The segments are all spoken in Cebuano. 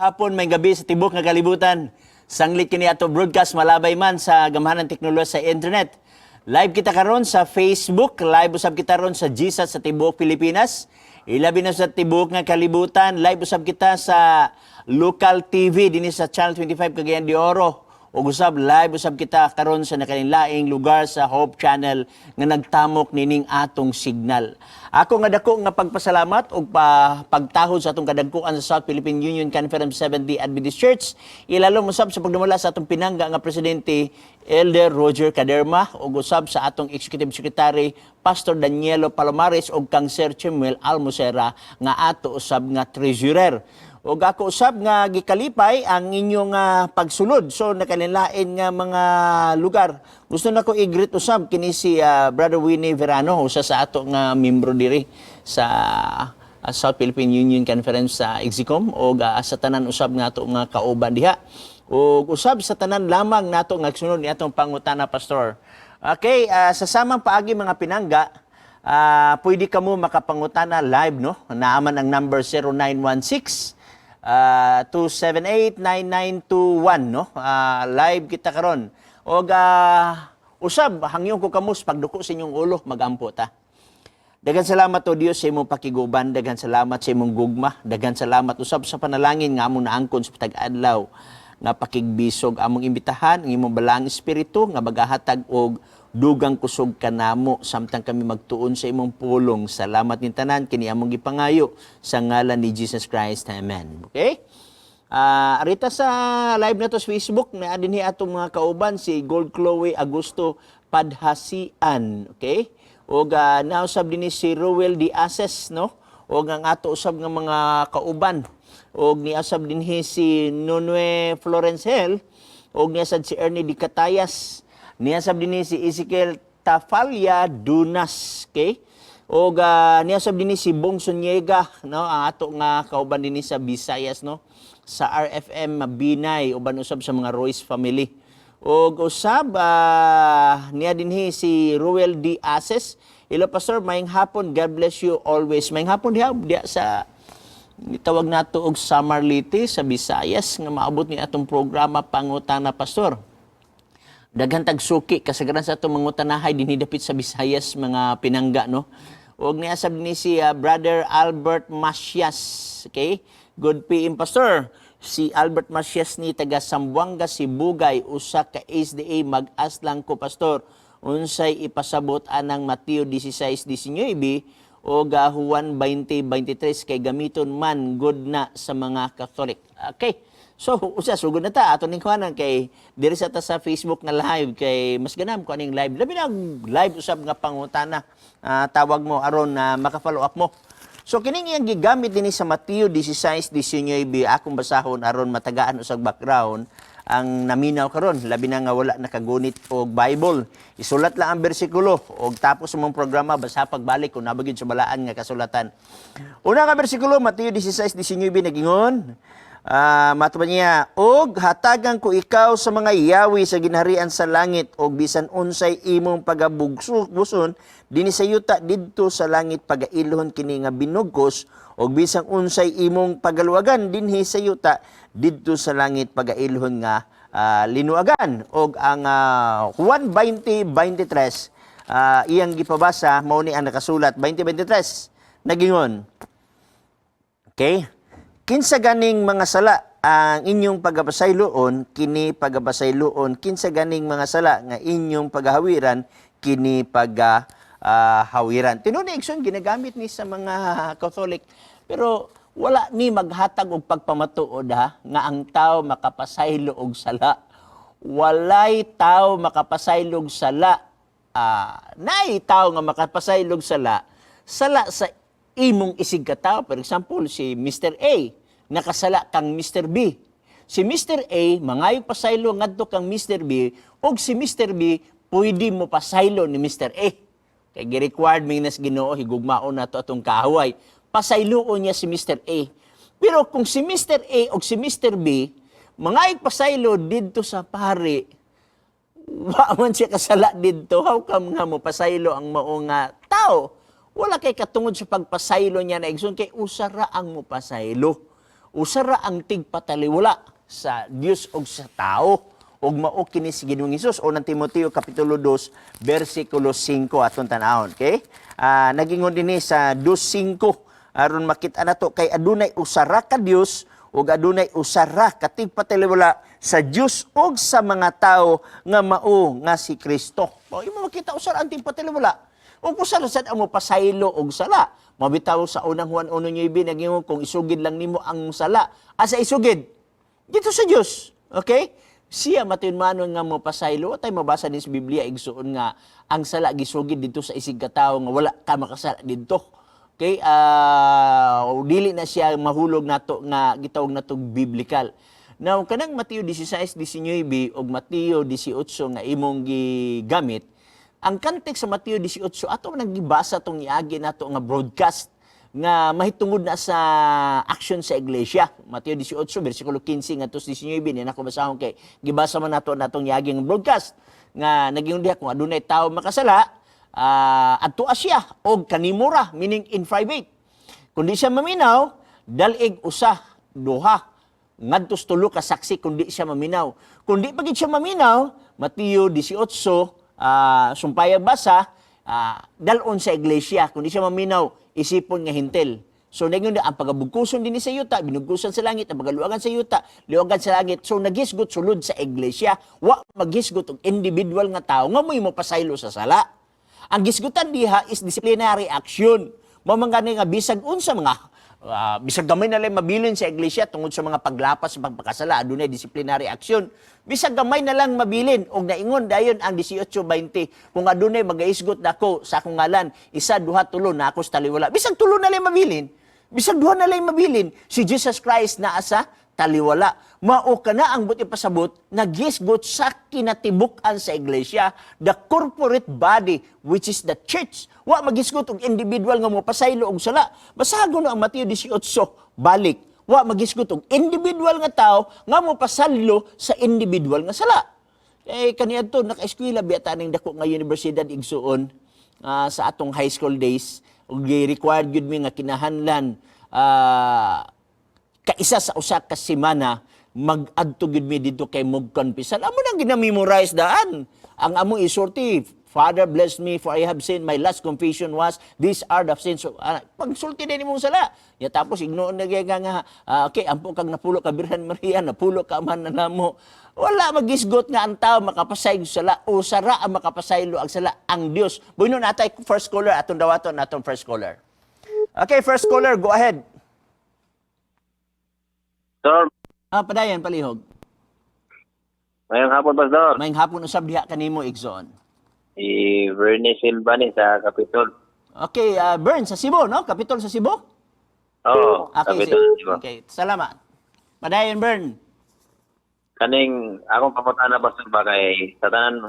Hapon, maayong gabi sa tibok nga kalibutan. Sanglit kini ato broadcast malabay man sa gamhanan teknolohiya sa internet. Live kita karon sa Facebook, live usab kita ron sa GSAT sa tibuok Pilipinas. Ilabi na sa tibuok nga kalibutan, live usab kita sa local TV dinhi sa Channel 25 Cagayan de Oro. Ug usab live usab kita karon sa nakalinlaing lugar sa Hope Channel nga nagtamok nining atong signal. Ako nga dako nga pagpasalamat ug pagtahod sa atong kadagkuan sa South Philippine Union Conference Seventh-day Adventist Church. Ilalom usab sa pagdumala sa atong pinangga nga presidente, Elder Roger Caderma, ug usab sa atong Executive Secretary, Pastor Danielo Palomares, ug kang Sir Chimuel Almocera nga ato usab nga treasurer. Ug ako usab nga gikalipay ang inyong pagsulod. So nakalinlain nga mga lugar. Gusto nako i-greet usab kini si Brother Winnie Verano, usa sa ato nga membro diri sa South Philippine Union Conference sa Execom, ug sa tanan usab nga ato nga kauban diha. Ug usab sa tanan lamang nato nga sunod ni atong Pangutana Pastor. Okay, sa samang paagi, mga pinangga, pwede kamo makapangutana live, no? Naa man ang number 0916 278-9921, no? Live kita karon. Og usab hangyon ko kamo sa pagduko sa inyong ulo, magampo ta. Daghan salamat, O Dios, sa imong pakiguban, daghan salamat sa imong gugma, daghan salamat usab sa panalangin nga among naangkon sa patag adlaw nga pakigbisog. Among imbitahan ang imong Balaang Espiritu nga magahatag og dugang kusog kanamo samtang kami magtuon sa imong pulong. Salamat ning tanan kini among gipangayo sa ngalan ni Jesus Christ. Amen. Okay? Arita sa live na to sa Facebook na dinhi atong mga kauban si Gold Chloe Agusto Padhasian, okay? Ug nausab dinhi si Ruel D. Ases, no? Ug ang ato usab nga mga kauban. Ug niasab dinhi si Nunue Florence Hell ug niasab si Ernie Di Catayas. Niasab dinhi si Ezekiel Tafalia Dunas, okay? Ug niasab dinhi si Bong Sonyega, no, ang ato nga kauban dinhi sa Visayas, no, sa RFM Mabinay, uban usab sa mga Royce family. Ug usab niya dinhi si Ruel D. Ases. "Hello, Pastor, maayong hapon. God bless you always." Maayong hapon diha diha sa gitawag nato og Samar Leyte sa Visayas nga maabot ni atong programa Pangutana Pastor. Daghan tag suki kasagaran sa atong mangutanahay dinhi dapit sa Visayas, mga pinangga, no. Ug niasab ni si Brother Albert Masias. Okay? "Good PM, Pastor." Si Albert Masias ni taga Zamboanga Sibugay, usa ka SDA. "Mag-ask lang ko, Pastor, unsay ipasabot anang Mateo 16:19 o Juan 20:23 kay gamiton man gud na sa mga Catholic?" Okay. So, usa sugod na ta ato ning kuhanan kay diri sa ta sa Facebook nga live kay mas ganam ko aning live. Labi na live usab nga pangutana. Tawag mo aron na maka-follow up mo. So kining iyang gigamit dinhi sa Mateo 16:19, akong basahon aron matagaan usag background ang naminaw karon, labi na nga wala nakagunit og Bible. Isulat lang ang bersikulo og tapos mong programa, basa pagbalik kung naa ba gyud sa balaan nga kasulatan. Una nga bersikulo, Mateo 16:19, nagingon, matuman niya, "Og hatagan ko ikaw sa mga yawi sa ginharian sa langit, og bisan unsay imong pagabugson dinhi sa yuta, didto sa langit pagailhon kini nga binugkos, og bisan unsay imong pagaluwagan dinhi sa yuta, didto sa langit pagailhon nga linuagan." Og ang Juan 20:23, iyang gipabasa, mao ni ang nakasulat, 20:23, nagingon. Okay? "Kinsa ganing mga sala ang inyong pagapasayloon, kini pagapasayloon. Kinsa ganing mga sala nga inyong pagahawiran, kini pagahawiran." Tinuod ni, igsoon, ginagamit ni sa mga Catholic. Pero wala ni maghatag og pagpamatuod ha, nga ang tao makapasaylo og sala. Walay tao makapasaylo og sala. Naay tao nga makapasaylo og sala, sala sa imong isig ka tao. For example, si Mr. A, nakasala kang Mr. B. Si Mr. A, mangayo pasaylo ngadto kang Mr. B, ug si Mr. B, pwede mo pasaylo ni Mr. A. Kay gi-required mi nas Ginoo, higugmaon nato atong kaaway. Pasayloon niya si Mr. A. Pero kung si Mr. A o si Mr. B, mangayog pasaylo didto sa pari, wa man siya kasala didto. How come nga mo pasaylo ang mao nga tao? Wala kay katungod sa pagpasaylo niya na, igsoon, kay usa ra ang mopasaylo. Usa ra ang tigpataliwala sa Dios ug sa tao ug mao kini si Ginoong Hesus. Unang Timoteo kapitulo 2 bersikulo 5 atong tan-awon, okay? Nagingon dinhi sa 2:5 aron makita nato kay adunay usa ra ka Dios ug adunay usa ra ka tigpataliwala sa Dios ug sa mga tawo nga mao nga si Kristo. O imo makita, usa ra ang tigpataliwala. Ug usa ra sad ang mopasaylo og sala. Mabitaw sa Unang Juan 1:9, nagingon kung isugid lang nimo ang sala. Asa isugid? Dito sa Dios. Okay? Siya matinmanon nga mopasaylo. Tay mabasa ni sa Biblia, igsuon, nga ang sala gisugid dito sa isig ka tawo nga wala ka makasala didto. Okay? Dili na siya mahulog nato nga gitawag nato biblical. Now, kanang Mateo 16:19 ug Mateo 18 nga imong gigamit, ang context sa Mateo 18 ato nang gibasa tong iagi nato nga broadcast nga mahitungod na sa action sa iglesia. Mateo 18 bersikulo 15 ngadto sa 19 ni nako basahon kay gibasa man nato natong iagi nga broadcast nga naging diha kung adunay tawo makasala, adtoa siya og kanimo ra, meaning in private. Kung di siya maminaw, dal-ig usa, duha, ngadto sa tulo ka saksi kung di siya maminaw. Kung di pa gid siya maminaw, Mateo 18, sumpaya basa, dalon sa iglesia. Kung di siya maminaw, isipon nga Hentil. So ningon ang pagabugkuson dinhi sa yuta, binugkusan sa langit, ang pagaluwagan sa yuta, luwagan sa langit. So naghisgot sulod sa iglesia, wa maghisgot og individual nga tao nga mo'y mopasaylo sa sala. Ang gisgutan diha is disciplinary action. Mao man gani nga bisag unsa mga bisag gamay na lang mabilin sa iglesia tungod sa mga paglapas sa pagpakasala, adunay disciplinary action. Bisag gamay na lang mabilin og naingon dayon ang 18:20, kung adunay magaisgot nako sa akong ngalan, isa, duha, tulo, na ako sa taliwala. Bisag tulo na lang mabilin, bisag duha na lang mabilin, si Jesus Christ naa sa taliwala. Mao kana ang buot ipasabot, nagisgot sa kinatibuk-an sa iglesia, the corporate body which is the church. Wa magisgot og individual nga mopasaylo og sala. Basagon na ang Mateo 18, balik. Wa magisgot og individual nga tao nga mopasaylo sa individual nga sala. Eh kaniadto naka-eskwela biya ta ning dako nga universidad, igsuon, sa atong high school days ug required gyud mi nga kinahanglan kaisa sa usa ka semana mag-adto gyud mi didto kay magkonfesal. Amo nang gina-memorize daan. Ang among isulti, "Father, bless me, for I have sinned. My last confession was, these are the sins." So, pagsulti din imong sala. Ya, tapos ignoon na gyud nga, okay, ampo kag napulo ka Birhen Maria, napulo ka man na namo. Wala magisgot nga ang tao makapasaylo sa sala o sara ang makapasaylo ang sala, ang Dios. Bueno, natay first caller, atong dawaton natong first caller. Okay, first caller, go ahead. Sir, Padayon, palihog. Maayong hapon, Pastor. Maayong hapon usab diha kanimo, igsoon. Si Bernie Silva ni sa Capitol. Okay, Bern sa Cebu, no? Capitol sa Cebu? Oo, Okay, Capitol, di ba? Okay, salamat. Padayon, Bern. Kaning akong pangutana, Pastor, ba kay sa tanan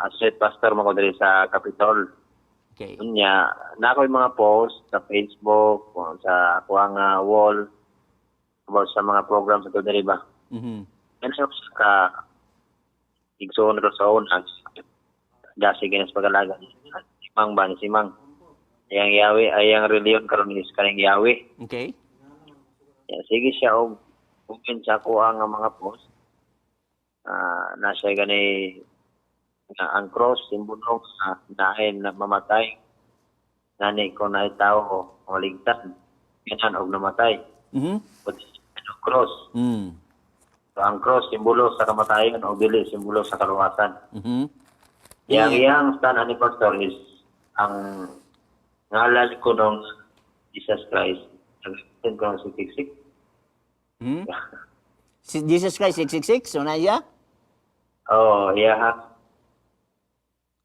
associate pastor mo ko diri sa Capitol. Unya, na ako yung mga post sa Facebook, o sa ako ang wall about sa mga program sa diri ba. Yan siya ka igsoon ro sa una dasi ginas pagalagan. Si Mang ba ni si Mang. Ayang Yahweh, ayang reliyon karon is kaning Yahweh. Ya, sige siya og open sa ako ang mga post. Na siya gani nga ang cross simbolo nga naay na mamatay nani ko na tao maligtan ganan og namatay. But ang cross. So ang cross simbolo sa kamatayon o dili simbolo sa kaluwasan. Yang iyang stand ani, Pastor, is ang ngalan ko nung Jesus Christ. Nag ko ng 666. Si Jesus Christ 666, so na iya? Oh, yeah.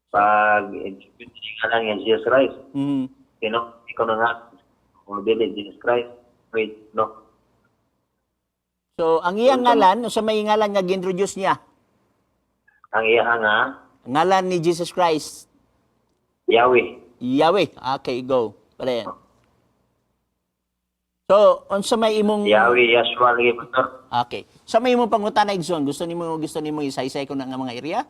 Pag ngalan nga Jesus Christ, sino ikaw na nga o dili Jesus Christ? Wait, no. So ang iyang ngalan, sa may ngalan nga gi-introduce niya? Ang iya nga Ngalan ni Jesus Christ? Yahweh. Yahweh. Okay, go. Padayon. So, unsa may imong Yahweh, Yahshua lagi, Pastor. Okay. Sa may imong pangutana, igsoon, gusto nimo isaysay ko na nga mga area?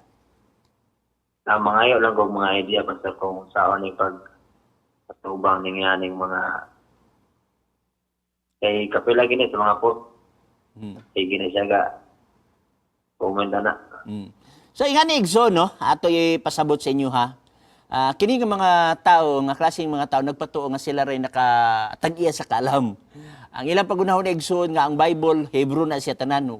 Ang mangayo lang kog mga idea, Pastor, kung saan ni pag patubang ning yaning mga kay kapila gini sa mga post. Sige na siya ga comment na. So ingani, igsoon, no, ato ipasabot sa inyo ha. Kini nga mga tao, nga klaseng mga tao nagpatuo nga sila ray nakatag-iya sa kaalam. Ang ilang pagunahon, igsoon, nga ang Bible Hebrew na siya tanan, no.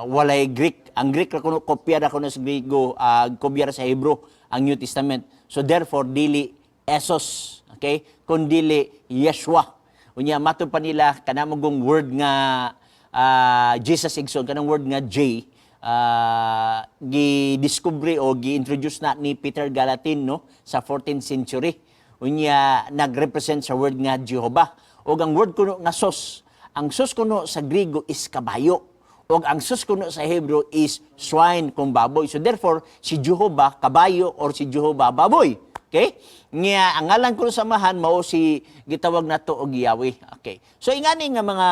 Walay Greek. Ang Greek ra kuno, kopya ra kuno sa Griego, kopya ra sa Hebrew ang New Testament. So therefore dili Esos, okay? Kun dili Yeshua. Unya matud pa nila kanamugong word nga Jesus, igsoon, kanang word nga J, gi-discover o gi-introduce na ni Peter Galatin, no, sa 14th century. Unya nagrepresent sa word nga Jehovah. Og ang word kuno nga sos, ang sos kuno sa Griego is kabayo. Og ang sos kuno sa Hebrew is swine kung baboy. So therefore, si Jehovah kabayo or si Jehovah baboy. Okay? Nga ang ngalan kuno sa Amahan mao si gitawag nato og Yahweh. Okay. So ingani nga mga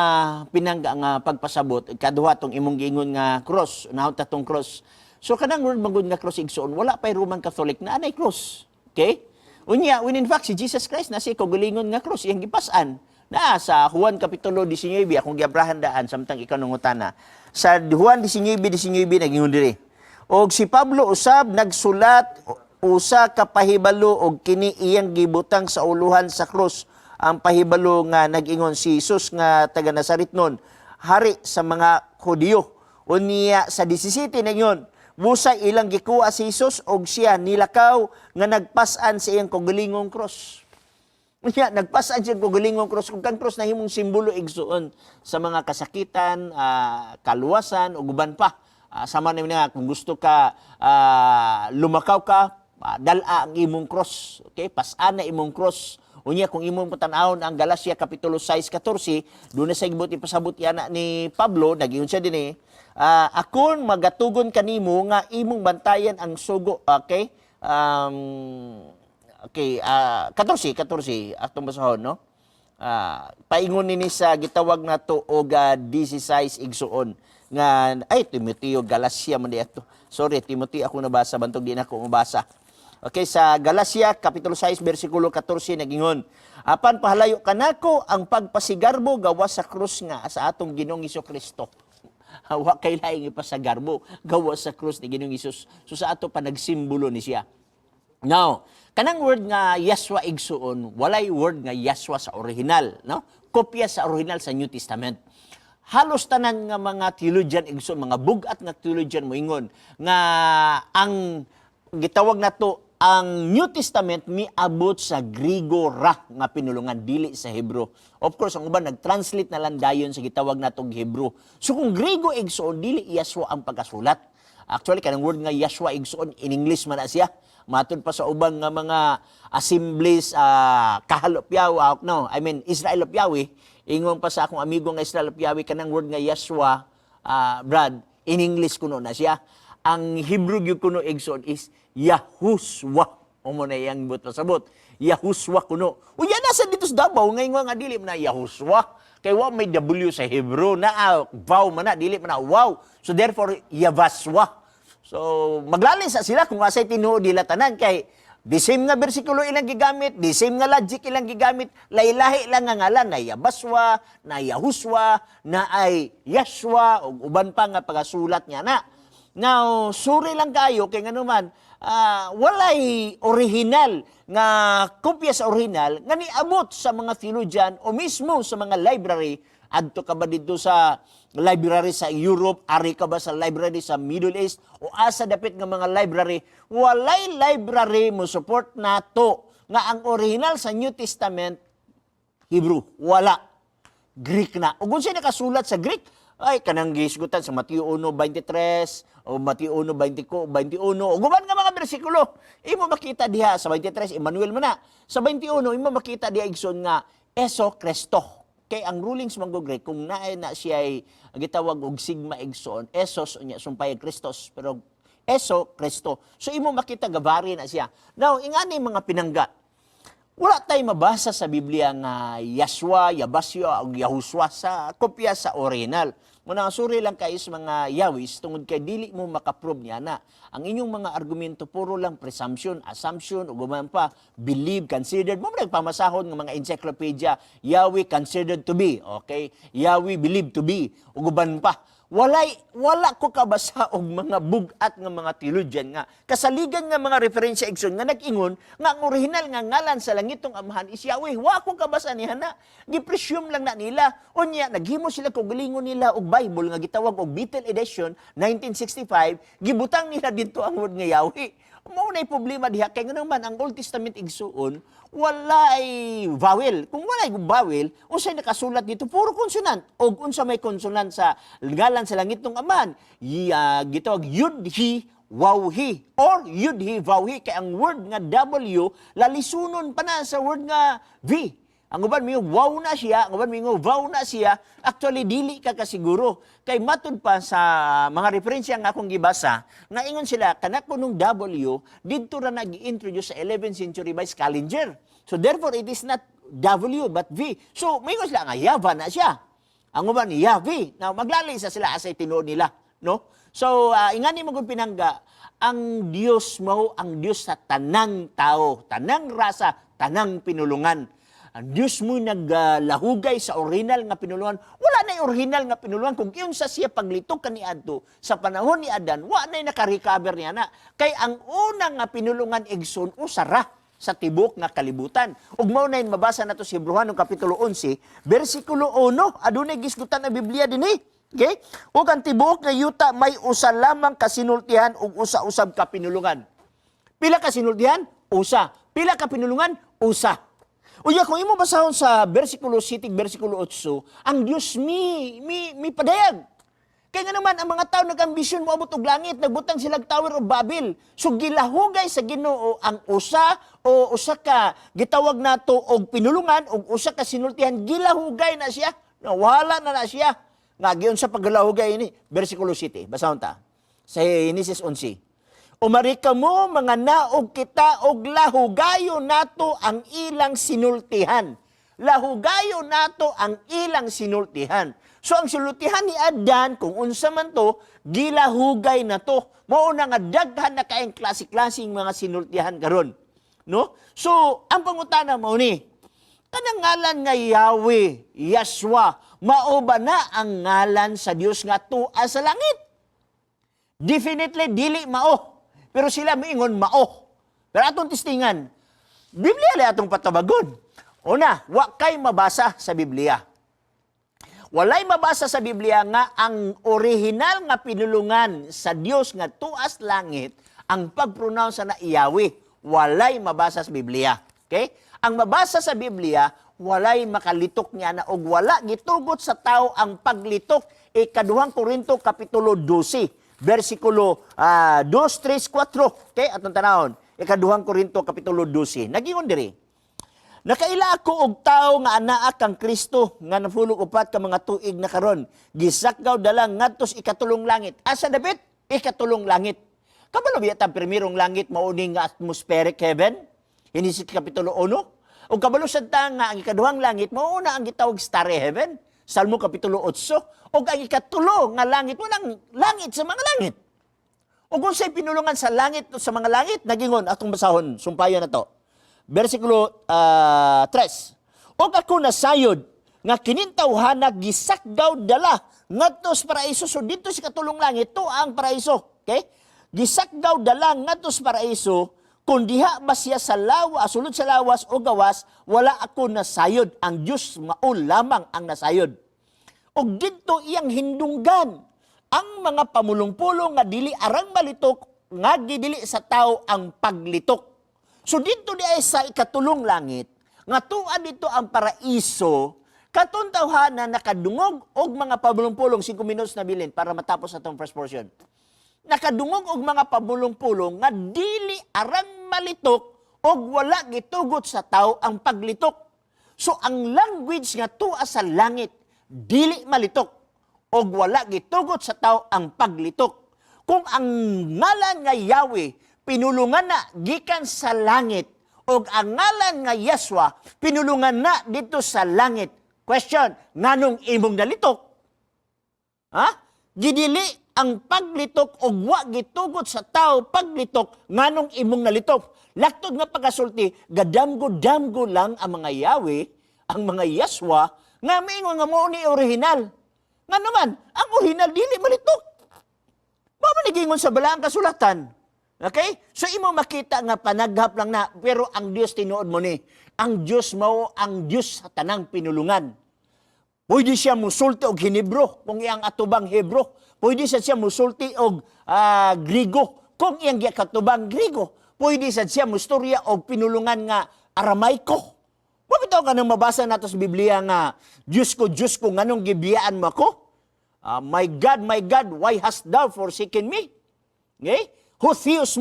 pinangga nga pagpasabot, kaduha tong imong giingon nga cross, unahon ta tong cross. So kanang word magud nga cross, igsoon, wala pay Roman Catholic na anay cross. Okay? Unya, when in fact si Jesus Christ na si kaugalingon nga cross iyang gipas-an. Na sa Juan kapitulo 19, akong giabrahan daan samtang ikaw nangutana. Sa Juan 19:19 nagingon diri. Og si Pablo usab nagsulat usa ka pahibalo og kini iyang gibutang sa uluhan sa krus, ang pahibalo nga nag-ingon, si Jesus nga taga Nazaret nun, hari sa mga Hudiyo. Unya sa 17 ningon, busa ilang gikuha si Jesus og siya nilakaw nga nagpas-an sa iyang kaugalingong cross. Unya, nagpas-an siya kaugalingong cross. Kung kang cross nahimong simbolo, igsoon, sa mga kasakitan, kaluwasan, ug uban pa. Sama na nga, kung gusto ka, lumakaw ka, dala ang imong cross. Okay? Pas-an na imong cross. Unya, kung imong patanawon ang Galacia Kapitulo 6:14, doon na sa ibot ipasabot yana ni Pablo, nagingon siya din eh, akon magatugon kanimo nga imong bantayan ang sugo, okay? Okay, 14, 14, atong basahon, no? Paingon nini sa gitawag nato og 16, igsuon, nga ay Timoteo, Galacia man di ato. Sorry, Timoteo ako nabasa, bantog di na ako mabasa. Okay, sa Galacia kapitulo 6 bersikulo 14 nagingon, apan pahalayo kanako ang pagpasigarbo gawas sa krus nga sa atong Ginoong Kristo. Wa kay laing ipasagarbo gawas sa krus ni Ginoong Hesus. So sa ato pa nagsimbolo ni siya. Now, kanang word nga Yahshua, igsuon, walay word nga Yahshua sa original, no? Kopya sa original sa New Testament. Halos tanan nga mga theologian, igsuon, mga bugat nga theologian moingon nga ang gitawag nato ang New Testament miabot sa Grigo ra nga pinulungan, dili sa Hebrew. Of course, ang uban nag-translate na lang dayon sa gitawag natong Hebrew. So kung Grigo, igsuon, dili Yahshua ang pagkasulat. Actually, kanang word nga Yahshua, igsuon, in English man na siya. Matud pa sa ubang nga mga assemblies, Kahal of Yahweh, no, I mean Israel of Yahweh, ingon pa sa akong amigo nga Israel of Yahweh, kanang word nga Yahshua, Brad, in English kuno na siya. Ang Hebrew gyud kuno, igsoon, is Yahuswa. Umo na iyang but pasabot. Yahuswa kuno. Unya nasa dito sa Davao ngayon nga dili man na Yahuswa. Kay wa may W sa Hebrew na vow man na, dili man na wow. So therefore Yavaswa. So maglalin sa sila kung asay tinuod nila tanan kay the same nga bersikulo ilang gigamit, the same nga logic ilang gigamit, lahi-lahi lang nga ngalan na Yabaswa, na Yahuswa, na ay Yashua, ug uban pa nga pagasulat niya na. Now, suri lang kayo kay nganuman walay original nga kopya sa original nga niabot sa mga theologian o mismo sa mga library. Adto ka ba dito sa library sa Europe, ari ka ba sa library sa Middle East o asa dapit nga mga library, walay library mo support nato nga ang original sa New Testament Hebrew. Wala. Greek na. Ug kung siya nakasulat sa Greek, ay kanang gisgutan sa Mateo 1:23 o Mateo 1:24, 21 o guban nga mga bersikulo. Imo makita diha sa 23, Emmanuel man na. Sa 21 imo makita diha, igsoon, nga Eso Kristo. Kay ang rulings man go Greek, kung naay na siya ay gitawag og sigma, igsoon, Esos unya sumpay Kristos, pero Eso Kristo. So imo makita gavari na siya. Now ingani mga pinangga, wala tay mabasa sa Biblia nga Yahshua, Yabasya, o Yahuswa sa kopya sa original. Muna sorry lang kay sa mga Yahwist tungod kay dili mo makaprove niya na. Ang inyong mga argumento puro lang presumption, assumption ug uban pa, believe, considered. Mo man nagpamasahon ng mga encyclopedia, Yahweh considered to be, okay? Yahweh believed to be ug uban pa. Wala ko kabasa og mga bug-at nga mga theologian nga kasaligan nga mga referensya, igsoon, nga nag-ingon nga ang orihinal nga ngalan sa langitong Amahan is Yahweh. Wa ko kabasa niya na. Gipresume lang na nila. Unya naghimo sila kaugalingon nila og Bible nga gitawag og Betel Edition 1965, gibutang nila didto ang word nga Yahweh. Mao na problema diha kay ngano man ang Old Testament, igsuon, walay vowel. Kung walay vowel, unsay nakasulat dito? Puro consonant. Og unsa may consonant sa ngalan sa langitong Amahan? Gitawag Yud He Waw He or Yud He Vaw He, kay ang word nga W lalisunon pa na sa word nga V. Ang uban mingon wow na siya, ang uban mingon vaw na siya. Actually dili ka kasiguro. Kay matud pa sa mga referensya nga akong gibasa, nga ingon sila kana kunong W didto ra nag-introduce sa 11th century by Scaliger. So therefore it is not W but V. So mingon sila nga Yava na siya. Ang uban Yahweh. Now maglali sa sila asay tinuod nila, no? So ingani mo gud, pinangga, ang Dios mao ang Dios sa tanang tao, tanang rasa, tanang pinulungan. Ang Dios mo naglahugay sa original nga pinulungan. Wala na original nga pinulungan kung unsa siya paglitok kaniadto sa panahon ni Adan, wa na naka-recover niya na. Kay ang una nga pinulungan, igsoon, usa ra sa tibok nga kalibutan. Ug mao na mabasa nato sa Hebreohanon kapitulo 11, bersikulo 1, adunay gisgutan ang Biblia dinhi. Okay? Ug ang tibuok nga yuta may usa lamang ka sinultihan ug usa usab ka pinulungan. Pila ka sinultihan? Usa. Pila ka pinulungan? Usa. Unya kung imo basahon sa bersikulo 7, bersikulo 8, ang Dios mi padayag. Kaya nga naman, ang mga tao nag-ambisyon mo abot og langit, nagbutang sila og Tower of Babel. So gilahugay sa Ginoo ang usa o usa ka gitawag nato og pinulungan og usa ka sinultihan, gilahugay na siya. Nawala na na siya. Nga giun sa paggalahugay ini, bersikulo 7, basahon ta. Sa Genesis 11. "Umari kamo, mga naog kita og lahugayo nato ang ilang sinultihan." Lahugayo nato ang ilang sinultihan. So ang sinultihan ni Adan, kung unsa man to, gilahugay na to. Mao na nga daghan na kaayong klase-klaseng mga sinultihan karon. No? So, ang pangutana mao ni, kanang ngalan nga Yahweh, Yahshua, mao ba na ang ngalan sa Dios nga tua sa langit? Definitely dili mao. Pero sila miingon mao. Pero atong testingan, Biblia lang atong patabagon. Una, wa kay mabasa sa Biblia. Walay mabasa sa Biblia nga ang orihinal nga pinulungan sa Dios nga tuas langit ang pag-pronounce na Yahweh. Walay mabasa sa Biblia. Okay? Ang mabasa sa Biblia, walay makalitok niya na og wala gitugot sa tao ang paglitok. Ikaduhang Korinto kapitulo 12, versikulo 2, 3, 4. Okay? Atong tanawon. Ikaduhang Korinto kapitulo 12. Nagingon diri. "Nakaila ako og tawo nga anaa kang Kristo nga napulog 4 ka mga tuig na karon. Gisakgaw dala ngadto sa ikatulong langit." Asa dapit? Ikatulong langit. Kabalo biya ta primerong langit mao ni nga atmospheric heaven? Genesis kapitulo 1. Ug kabalo sad ta nga ang ikaduhang langit mao na ang gitawag starry heaven. Salmo kapitulo 8. Ug ang ikatulo nga langit mo nang langit sa mga langit. Ug kung sa'y pinulungan sa langit sa mga langit, nagingon atong basahon, sumpayon na to. Versikulo 3. "Og ako nasayod nga kining tawhana gisakgaw dala ngadto sa paraiso." So dito sa katulong langit to ang paraiso. Okay? "Gisakgaw dala ngadto sa paraiso, kung diha ba siya sa lawa, sulod sa lawas o gawas, wala ako nasayod. Ang Dios mao lamang ang nasayod. Ug didto iyang hindunggan ang mga pamulong-pulong nga dili arang malitok, nga gidili sa tao ang paglitok." So didto di ay sa ikatulong langit, nga tua dito ang paraiso, katong tawhana nakadungog og mga pamulong-pulong, 5 minutes na bilin para matapos atong first portion. Nakadungog og mga pamulong-pulong nga dili arang malitok og wala gitugot sa tao ang paglitok. So ang language nga tua sa langit dili malitok og wala gitugot sa tao ang paglitok. Kung ang ngalan nga Yahweh pinulungan na gikan sa langit og ang ngalan nga Yeshua pinulungan na dito sa langit. Question, nganong imong nalitok? Ha? Gidili ang paglitok og wa gitugot sa tao paglitok nganong imong nalitok. Laktod nga pagkasulti, gadamgo-damgo lang ang mga Yahweh, ang mga Yaswa, nga miingon nga mao ni original. Nga naman, ang original dili malitok. Mao man giingon sa balaang kasulatan. Okay? So imo makita nga panaghap lang na, pero ang Dios tinuod mo ni. Ang Dios mao ang Dios sa tanang pinulungan. Pwede siya musulti og Hinebro kung iyang atubang Hebro. Pwede siya siya musulti og Grigo kung iyang giakatubang Grigo. Pwede sad siya mustorya og pinulungan nga Aramaiko. Wa bitaw ka nang mabasa nato sa Biblia nga Diyos ko, Diyos ko, nganong gibiyaan mo ako? My God, why hast thou forsaken me? Okay? Ho Theos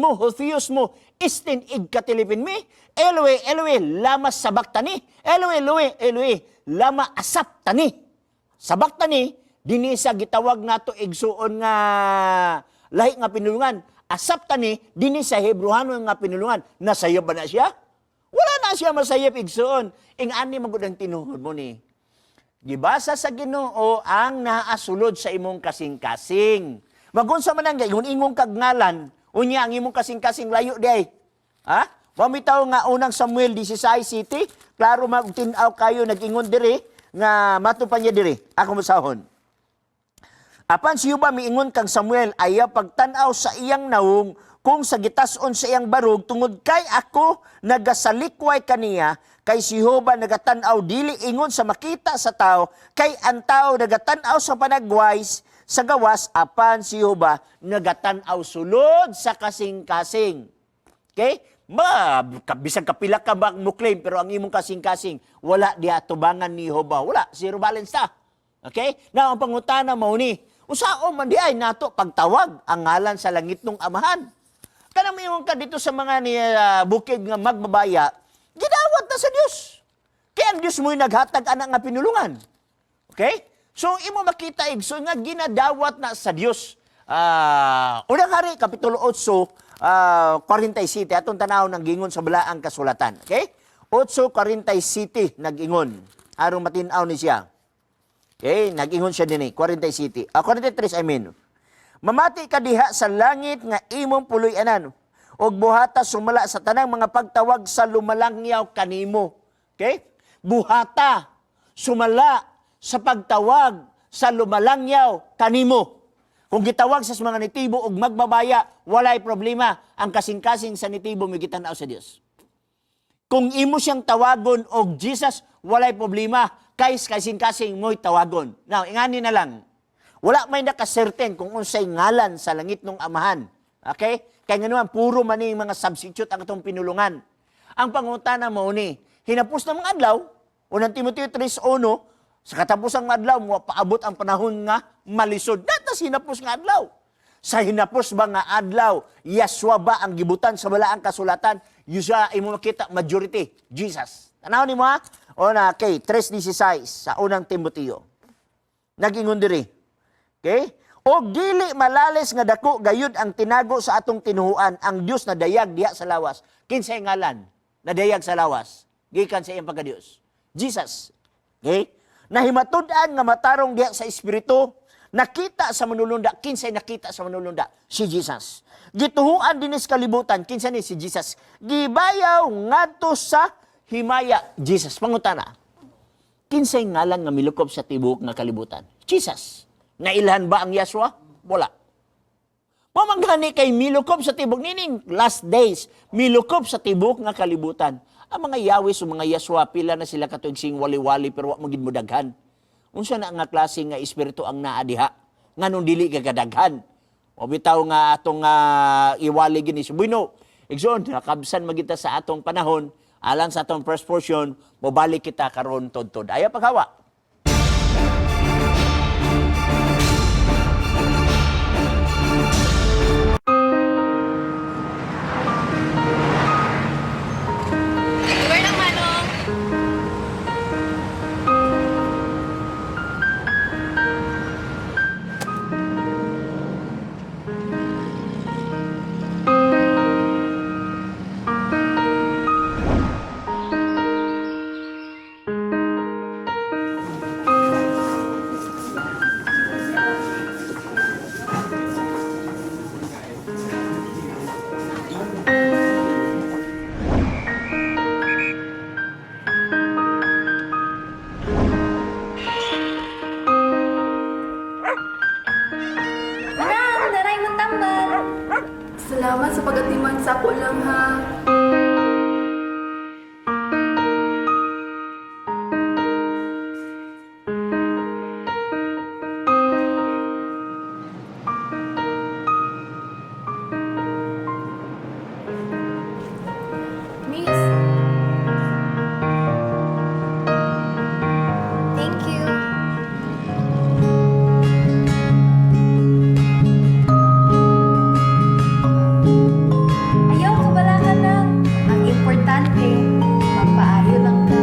mo, istin igkatilipin mi. Eloe, Eloe, lama sabaktani. Eloe, Eloe, Eloe, lama asaptani. Sabaktani, dinhi sa gitawag nato igsuon nga lahi nga pinulungan. Asaptani, dinhi sa Hebrohano nga pinulungan. Nasayop ba na siya? Wala na siya masayop igsuon. Ing-ani man gud ang tinuod mo ni. Gibasa sa Ginoo ang naasulod sa imong kasing-kasing. Magunsa man ang ingon-ingon kag ngalan, unya ang imong kasing-kasing layo di ay. Ha? Bitaw nga unang Samuel 16 City, klaro magtin-aw kayo nag-ingon diri nga matupan niya diri. Ako masahon. Apan siyo ba miingon kang Samuel ayaw pagtan-aw sa iyang nawong kung sa gitason sa iyang barog tungod kay ako nagasalikway kaniya kay si Jehova nagatan-aw dili ingon sa makita sa tao kay ang tao nagatan-aw sa panagwais sa gawas apan si Jehova nagatan-aw sulod sa kasing-kasing. Okay? Ma, bisag kapila ka ba mo claim pero ang imong kasing-kasing wala diha tubangan ni Jehova. Wala, zero balance ta. Okay? Now ang pangutana mao ni, usaon man di ay nato pagtawag ang ngalan sa langit nung amahan. Kanang miingon ka dito sa mga ni bukid nga magbabaya, gidawat na sa Dios. Kaya ang Dios mo'y naghatag ana nga pinulungan. Okay? So imo makita igsoon nga ginadawat na sa Dios. Unang Hari kapitulo 8, 47 atong tanaw ng gingon sa balaang kasulatan. Okay? 8:47 nag-ingon. Aron matin-aw ni siya. Okay, nag-ingon siya dinhi, 47. 43 I mean. Mamati ka diha sa langit nga imong puloy-anan ug buhata sumala sa tanang mga pagtawag sa lumalangyaw kanimo. Okay? Buhata sumala sa pagtawag sa lumalangyaw kanimo. Kung gitawag sa mga nitibo og magbabaya, walay problema. Ang kasing-kasing sa nitibo may gitan-aw sa Dios. Kung imo siyang tawagon og Jesus, walay problema. Kay kasing-kasing mo'y tawagon. Now, ingani na lang. Wala may nakaserten kung unsay ngalan sa langit nung amahan. Okay? Kaya nga naman, puro man yung mga substitute ang itong pinulungan. Ang pangutana mo ni, hinapos na mga adlaw, unang Timoteo 3:1, sa katapusang adlaw, mo paabot ang panahon nga malisod. Natas hinapos nga adlaw. Sa hinapos ba nga adlaw, Yaswa ba ang gibutan sa balaang kasulatan? Yusa imo makita majority, Jesus. Tanaw nimo ha? Una, okay, 3:16 sa unang Timoteo. Nag-ingon diri. Okay? O dili malalis nga dako gayud ang tinago sa atong tinuhuan ang Dios na dayag diha sa lawas. Kinsay ngalan nadayag sa lawas? Gikan sa iyang pagka-Dios. Jesus. Okay? Nahimatud-an nga matarong diha sa espiritu, nakita sa manulunda. Kinsay nakita sa manulunda? Si Jesus. Gituhuan dinis kalibutan, kinsa ni si Jesus? Gibayaw ngadto sa himaya. Jesus. Pangutana. Kinsay ngalan nga milukob sa tibuok nga kalibutan? Jesus. Nailhan ba ang Yahshua? Wala. Pamanggani kay milukob sa tibok nining last days, milukob sa tibok nga kalibutan. Ang mga Yahweh o mga Yahshua, pila na sila katuig sing wali-wali pero wa magid mo daghan. Unsa na nga klase nga espiritu ang naa diha? Nganong dili ka kadaghan? O bitaw nga atong iwali gini si Bueno. Igsoon, nakabsan magita sa atong panahon, alang sa atong first portion, mobalik kita karon todtod. Ayaw paghawa. Where lang, Manong? Sako lang ha. Miss. Thank you. Ayaw, kabala ka na. Ang importante, magpaayo lang ka.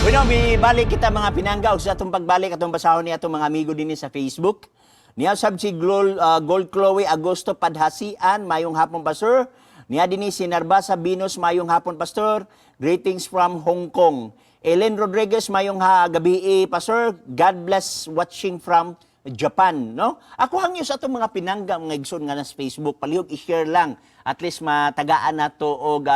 Bueno, balik kita mga pinangga og sa atong pagbalik atong basahon ni atong mga amigo dinhi sa Facebook. Niya sab si Gold Chloe Agosto Padhasian, mayong hapon, Pastor. Niya dinhi si Narbasa Binos, mayong hapon, Pastor. Greetings from Hong Kong. Ellen Rodriguez, mayong ha gabi, Pastor. God bless, watching from Japan, no? Ako hangyo sa atong mga pinangga, mga igsoon nga nas Facebook, palihog i-share lang, at least matagaan nato og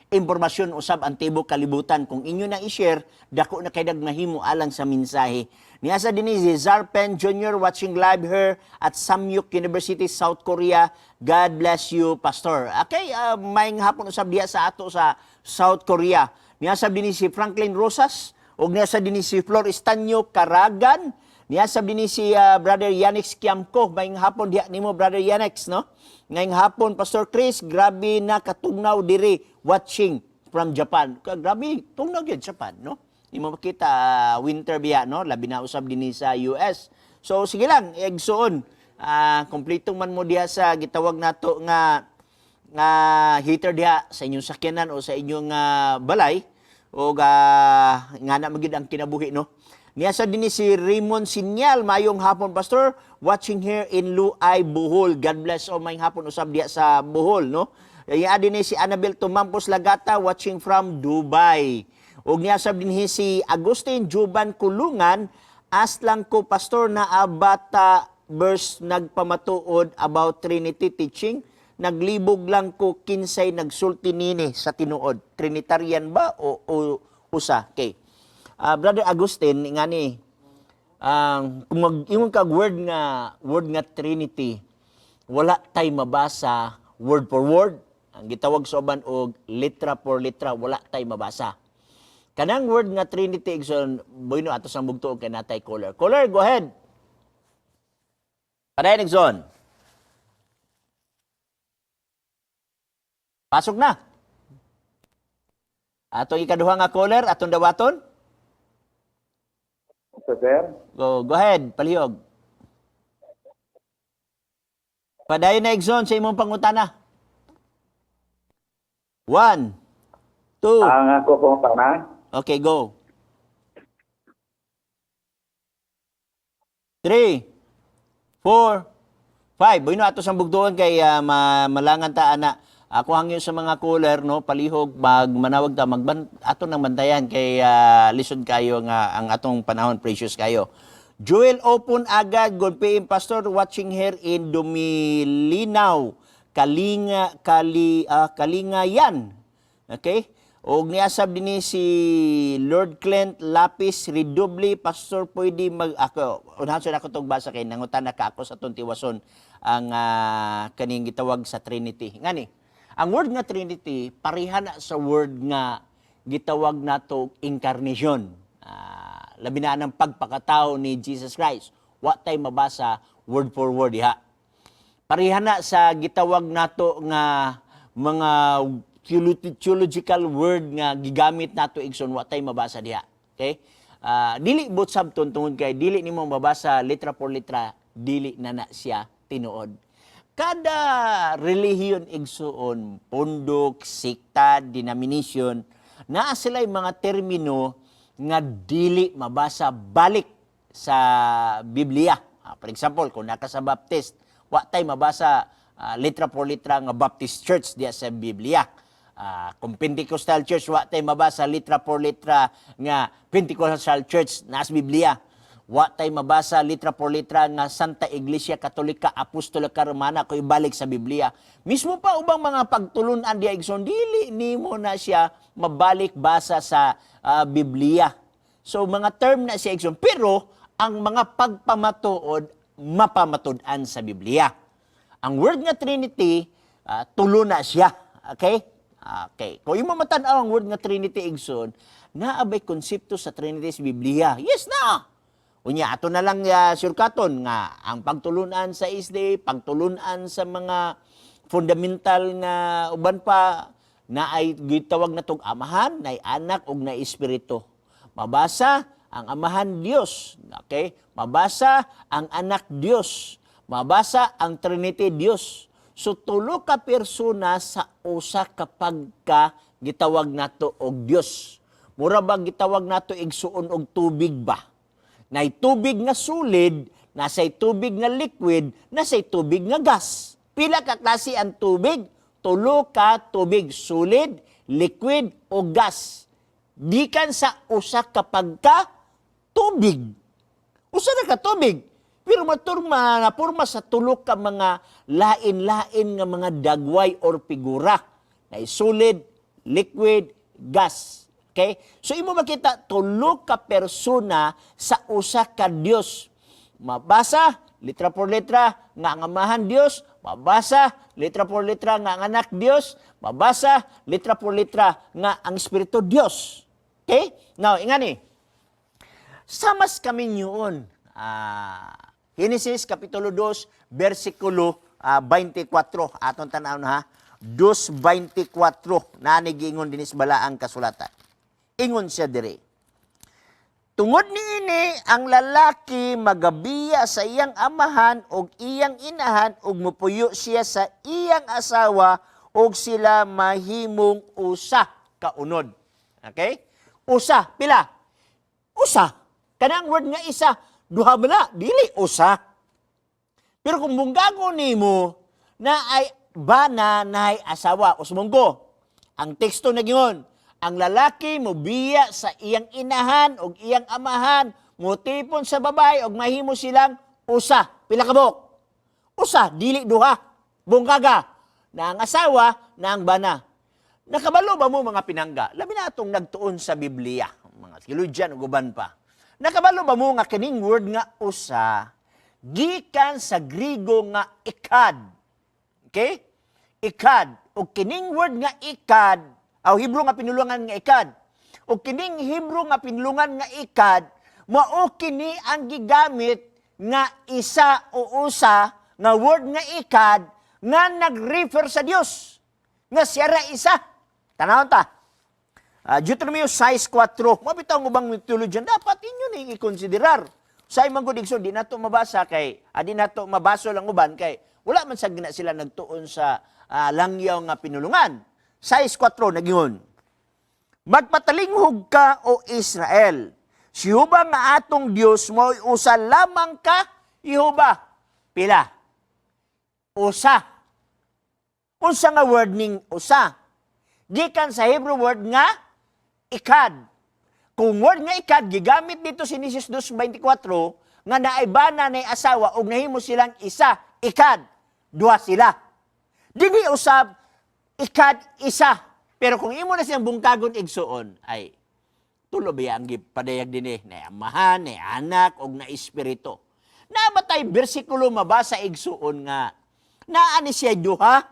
impormasyon usab ang tibok kalibutan. Kung inyo na i-share, dako na kay mahimo alang sa mensahe. Niya sa dinhi si Zarpen Jr. watching live here at Samyuk University, South Korea. God bless you, Pastor. Okay, maayong hapon usab diha sa ato sa South Korea. Niya sa dinhi si Franklin Rosas ug niya sa dinhi si Flor Estanyo Caragan. Niya sa dinhi si Brother Yannick Kiamco. Maayong hapon diha nimo, Brother Yannick, no? Ngayong hapon, Pastor Chris, grabe na katugnaw diri, watching from Japan. Grabe, tugnaw gyud Japan, no? Di mo makita winter biya, no? Labi na usab dinhi sa US. So sige lang, igsuon. Kompleto man mo diha sa gitawag nato nga nga heater diha sa inyong sakyanan o sa inyong balay o nga na magyud ang kinabuhi, no? Niya sa dinhi si Raymond Sinyal, mayong hapon, Pastor, watching here in Luay, Bohol. God bless all, mayong hapon usab diha sa Bohol, no? Niya dinhi si Annabel Tumampos Lagata, watching from Dubai. Ug niya sab dinhi si Agustin Juban Kulungan, ask lang ko, Pastor, na abata verse nagpamatuod about Trinity teaching? Naglibog lang ko kinsay nagsulti nini sa tinuod. Trinitarian ba o usa? Okay. Brother Agustin, ngani, kung mag-ingon kag word nga Trinity, wala tay mabasa word for word. Ang gitawag sa uban og letra for letra, wala tay mabasa. Kanang word nga Trinity, igsoon, bueno, ato sang bugto kay natay caller. Caller, go ahead. Padayon, igsoon. Pasok na. Atong ikaduha nga caller, atong dawaton. So, sir, Go ahead, palihog. Padayon na, igsoon, sa imong pangutana. One, two, ang ako pong pana, okay, go. Three, four, five. Bueno, ato sang bugtuon kay malangan ta ana. Ako hangyo sa mga caller, no, palihog mag manawag ta magban ato nang bantayan kay lisod kayo nga ang atong panahon precious kayo. Joel Open agad, good PM, Pastor, watching here in Dumilinaw, Kalinga Kalingayan. Okay? Og niasab dinhi si Lord Clint Lapis Redubli, Pastor, pwede mag ako unahan sa ako tong basa kay nangutan na ka ako sa atong tiwason ang kaning gitawag sa Trinity. Ngani, ang word nga Trinity pareha na sa word nga gitawag nato incarnation. Labi na ang pagpakatao ni Jesus Christ. Wa tay mabasa word for word diha. Pareha na sa gitawag nato nga mga theological word nga gigamit nato, igsoon, wa tay mabasa diha. Okay? Dili but sabton tungod kay dili nimo mabasa letra por letra, dili na na siya tinuod. Kada relihiyon, igsuon, pundok, sikta, denomination, naa sila'y mga termino nga dili mabasa balik sa Biblia. For example, kung naka sa Baptist, wa tay mabasa letra por letra nga Baptist Church diya sa Biblia. Kung Pentecostal Church, wa tay mabasa letra por letra nga Pentecostal Church na sa Biblia. Wa tay mabasa letra por letra nga Santa Iglesia Katolika Apostolika Romana kung ibalik sa Biblia. Mismo pa ubang mga pagtulunan diya, igsoon, dili nimo na siya mabalik basa sa Biblia. So mga term na siya, igsoon, pero ang mga pagpamatuod mapamatud-an sa Biblia. Ang word nga Trinity, tulo na siya. Okay? Okay. Kung imo matan-aw ang word nga Trinity, igsoon, naa bay konsepto sa Trinity sa Biblia? Yes na. Unya ato na lang surkaton nga ang pagtulunan sa SDA, pagtulunan sa mga fundamental nga uban pa na ay gitawag na tog Amahan, na Anak ug na Espiritu. Mabasa ang Amahan Dios, okay? Mabasa ang Anak Dios, mabasa ang Trinity Dios. So tulo ka persona sa usa ka pagka gitawag nato og Dios. Mura ba gitawag nato, igsuon, og tubig ba? Nay tubig nga solid, nasay tubig nga liquid, nasay tubig nga gas. Pila ka klase ang tubig? Tulo ka tubig, solid, liquid o gas. Gikan sa usa ka pagka tubig. Usa na ka tubig. Pero maturma na porma sa tulo ka mga lain-lain nga mga dagway or figura. Na solid, liquid, gas. Okay? So imo makita tulo ka persona sa usa ka Dios. Mabasa letra por letra nga ang Amahan Dios, mabasa letra por letra nga ang Anak Dios, mabasa letra por letra nga ang Espiritu Dios. Okay? Now, ingani. Samas kami yun. Genesis Kapitulo 2, versikulo 24. Atong tan-aw na ha. 2.24. Naani giingon dinis balaang kasulatan. Ingon siya dire. Tungod niini ang lalaki magabiya sa iyang amahan og iyang inahan ug mupuyo siya sa iyang asawa ug sila mahimong usa ka unod. Okay? Usa, pila? Usa. Kanang word nga isa, duha ba na? Dili usa. Pero kung bunggago nimo na ay bana na ay asawa, usmonggo. Ang teksto na gingon, ang lalaki mobiya sa iyang inahan og iyang amahan, mutipon sa babae og mahimo silang usa. Pila ka buok? Usa, dili duha. Bunggaga na ang asawa na ang bana. Nakabalo ba mo, mga pinangga? Labi na atong nagtuon sa Biblia, mga theologian ug uban pa. Nakabalo ba mo nga kining word nga usa gikan sa Grigo nga ikad? Okay? Ikad. O kining word nga ikad, aw Hebrew nga pinulungan nga ikad. O kining Hebrew nga pinulungan nga ikad, mao kini ang gigamit nga isa o usa nga word nga ikad nga nag-refer sa Dios. Nga siya ra isa. Tanawon ta. Deuteronomy 6:4. Mabitaw ang ubang theologian, dapat inyo ning ikonsiderar. Sa imong gud, igsoon, di nato mabasa kay di nato mabaso lang uban kay wala man sa gina sila nagtuon sa langyaw nga pinulungan. 6:4 nagingon. Magpatalinghog ka, o Israel. Si Jehova nga atong Dios mo'y usa lamang ka Jehova. Pila? Usa. Unsa nga word ning usa? Gikan sa Hebrew word nga ikad. Kung word nga ikad gigamit dito sa Genesis 2:24 nga naay bana nay asawa ug nahimo silang isa, ikad, duha sila. Dinhi usab ikad isa. Pero kung imo na siyang bungkagon, igsuon, ay tulo ba ang gipadayag dinhi? Na Amahan, na Anak ug na Espiritu. Naa ba tay bersikulo mabasa, igsuon, nga naa ni siya duha?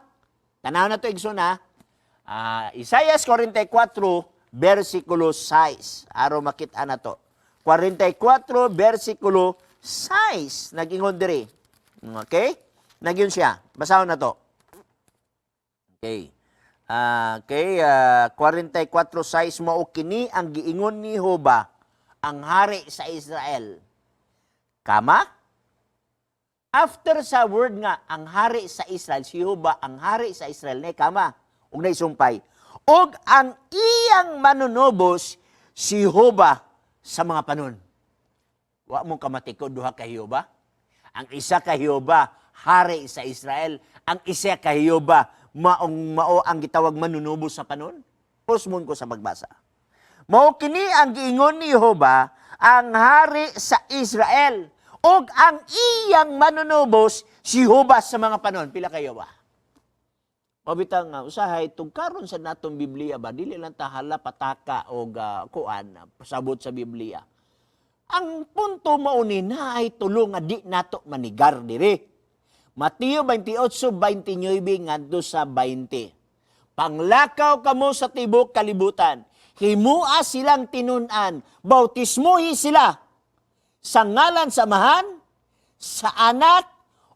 Tanaw na to, igsuon, ha. Isaiah 44 versikulo 6. Aron makita na to. 44 versikulo 6. Nagingon diri. Okay? Nagyun siya. Basahon na to. Okay. Okay, 44:6, mao kini ang giingon ni Jehova, ang hari sa Israel. Kama? After sa word nga ang hari sa Israel, si Jehova ang hari sa Israel na kama ug naisumpay. Og ang iyang manunubos si Jehova sa mga panon. Wa mo kamatikod duha ka Jehova? Ang isa ka Jehova, hari sa Israel. Ang isa ka Jehova, maong mao ang gitawag manunubos sa panon. Pusmon ko sa pagbasa. Mao kini ang giingon ni Jehova, ang hari sa Israel, ug ang iyang manunubos si Jehova sa mga panon. Pila kayo ba? Mabitang nga usahay tugkaron sa natong Biblia ba, dili lang ta hala pataka og kuan pasabot sa Biblia. Ang punto mao ni naay tulo nga di nato manigar diri. Mateo 28:29 ngadto sa 20. Panglakaw kamo sa tibok kalibutan. Himua silang tinun-an, bautismuhi sila sa ngalan sa Amahan, sa Anak,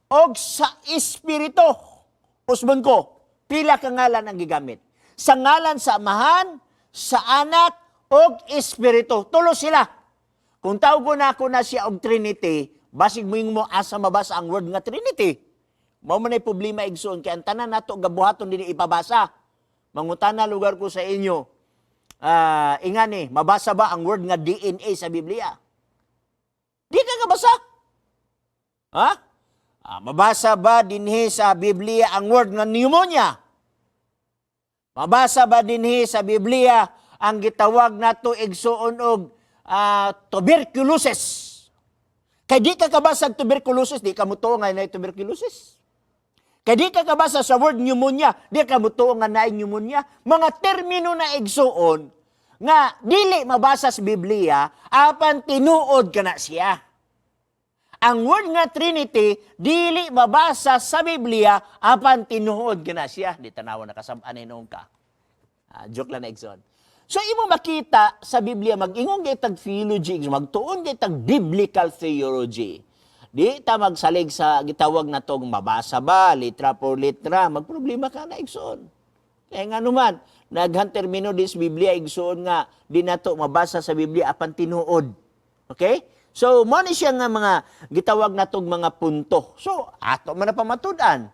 og sa Espiritu. Usbon ko, pila ka ngalan ang gigamit. Sa ngalan sa Amahan, sa Anak, og Espiritu. Tulo sila. Kung tawgon nako na siya og Trinity, basig mo asa mabasa ang word nga Trinity. Mao man ay problema, igsoon, kay ang tanan nato gabuhaton dinhi ipabasa. Mangutana lugar ko sa inyo. Ingani, mabasa ba ang word nga DNA sa Biblia? Di ka kabasa. Ha? Mabasa ba dinhi sa Biblia ang word nga pneumonia? Mabasa ba dinhi sa Biblia ang gitawag nato, igsuon, og tuberculosis? Kay di ka kabasa og tuberculosis, di ka mutuo nga naay tuberculosis. Kay di ka kabasa sa word pneumonia, di ka mutuo nga naay pneumonia. Mga termino na, igsuon, nga dili mabasa sa Biblia, apan tinuod kana siya. Ang word nga Trinity, dili mabasa sa Biblia, apan tinuod kana siya. Di tanawa nakasab-an noon ka. Joke lang na, igsoon. So imo makita sa Biblia, mag-ingon kay tag theology, magtuon kay tag biblical theology. Di ta magsalig sa gitawag na tong mabasa ba, litra por litra, magproblema ka na, igsoon. Kaya nga naman, daghan termino dis Biblia, igsoon, nga di nato mabasa sa Biblia apan tinuod. Okay? So, mo ni siya nga mga gitawag natong mga punto. So, ato man na pamatud-an.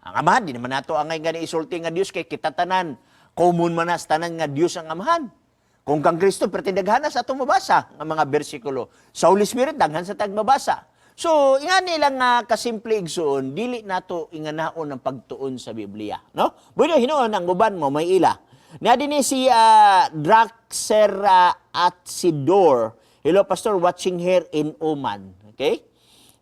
Ang Amahan, di naman nato angay gani isulti nga Dios kay kita tanan. Common man na sa tanan nga Dios ang Amahan. Kung kang Kristo, perti daghan na sa atong mabasa nga mga bersikulo. Sa Holy Spirit, daghan sa tag mabasa. So, ingani lang nga kasimple, igsoon, dili nato inganaon ang pagtuon sa Biblia, no? Bueno, hinuon ang uban mo may ila. Na din si Draxer Atsidor. Hello, Pastor, watching here in Oman. Okay?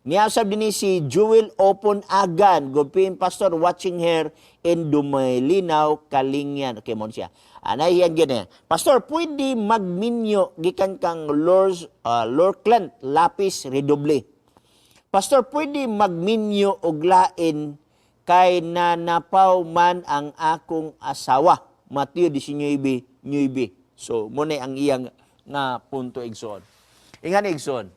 Niya usab din ni si Jewel Opon Agan. Good PM, Pastor, watching here in Dumalinao, Kalingyan. Okay, mo siya. Anay yan gid eh. Pastor, pwede magminyo gikan kang Lors, Lorclant Lapis Redoble. Pastor, pwede magminyo og lain kay nanapaw man ang akong asawa. Mateo 19:9. So, mo na ang iyang nga punto, igsoon. Ingan, igsoon.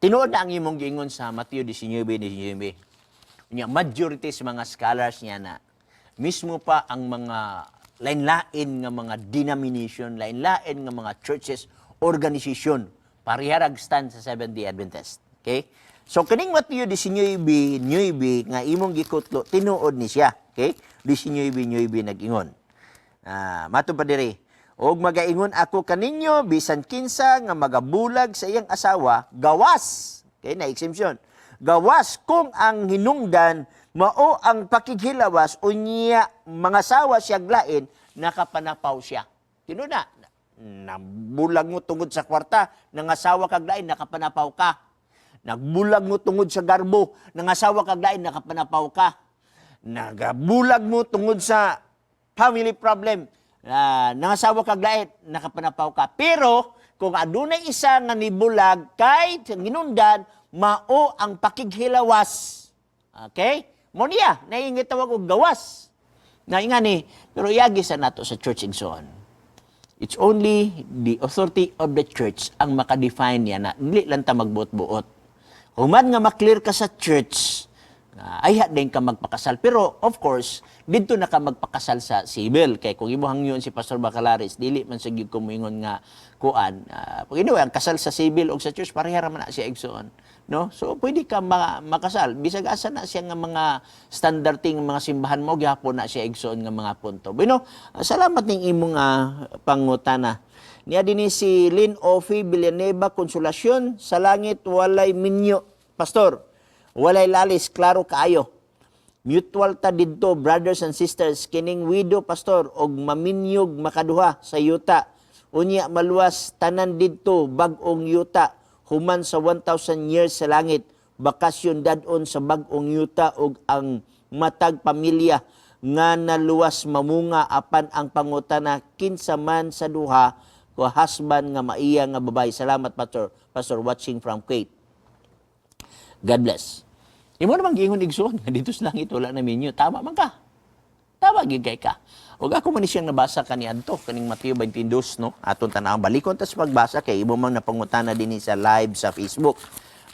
Tinuod na ang imong giingon sa Mateo 19:19. Unya, majority sa mga scholars niya na mismo pa ang mga lain-lain nga mga denomination, lain-lain nga mga churches, organisasyon, parehara stand sa Seventh-day Adventist. Okay? So kining Mateo 19:9 nga imong gikutlo, tinuod ni siya. Okay? 19:9 nag-ingon. Mato pa diri. Og magaingon ako kaninyo, bisan kinsa nga magabulag sa iyang asawa, gawas. Okay, na exemption. Gawas kung ang hinungdan mao ang pakighilawas, unya mangasawa siya lain, nakapanapaw siya. Tinuod na, nabulag mo tungod sa kwarta, nangasawa kag lain, nakapanapaw ka. Nagbulag mo tungod sa garbo, nangasawa kag lain, nakapanapaw ka. Nagabulag mo tungod sa family problem, nangasawa kag lain, nakapanapaw ka. Pero kung adunay isa nga nibulag kay ginundan mao ang pakighilawas. Okay? Mo niya, naingit tawag og gawas. Na ingani, pero iagi sa nato sa church, igsoon. It's only the authority of the church ang makadefine niya na dili lang ta magbuot-buot. Human nga maklear ka sa church, Ayha din ka magpakasal. Pero of course, didto na ka magpakasal sa civil. Kay kung imo hangyon si Pastor Bacalares, dili man sa gyud ko moingon nga kuan. Anyway, ang kasal sa civil o sa church pareha ra man na siya, igsoon. No? So pwede ka makasal bisag asa na siya nga mga standarding mga simbahan mo gihapon na siya, igsoon, nga mga punto. Bueno, salamat ning imong pangutana. Niya dinhi si Lynn Ofi Villanueva Consolacion, sa langit walay minyo. Pastor, walay lalis, klaro kaayo. Mutual ta didto, brothers and sisters, kining widow, pastor, og maminyog makaduha sa yuta. Unya maluwas tanan didto bag-ong yuta human sa 1,000 years sa langit. Bakasyon dadon sa bag-ong yuta og ang matag pamilya nga naluwas mamunga, apan ang pangutana, kinsa man sa duha ko husband nga maiya nga babae. Salamat, pastor. Pastor watching from Kuwait. God bless. Imo namang giingon, igsoon, nga dito sa langit wala na minyo. Tama man ka. Tama gyud kay ka. Ug ako man ni siyang nabasa kaniadto kaning Mateo 22, no. Aton tan-awon, balikon ta sa pagbasa kay imo mang napangutana dinhi sa live sa Facebook.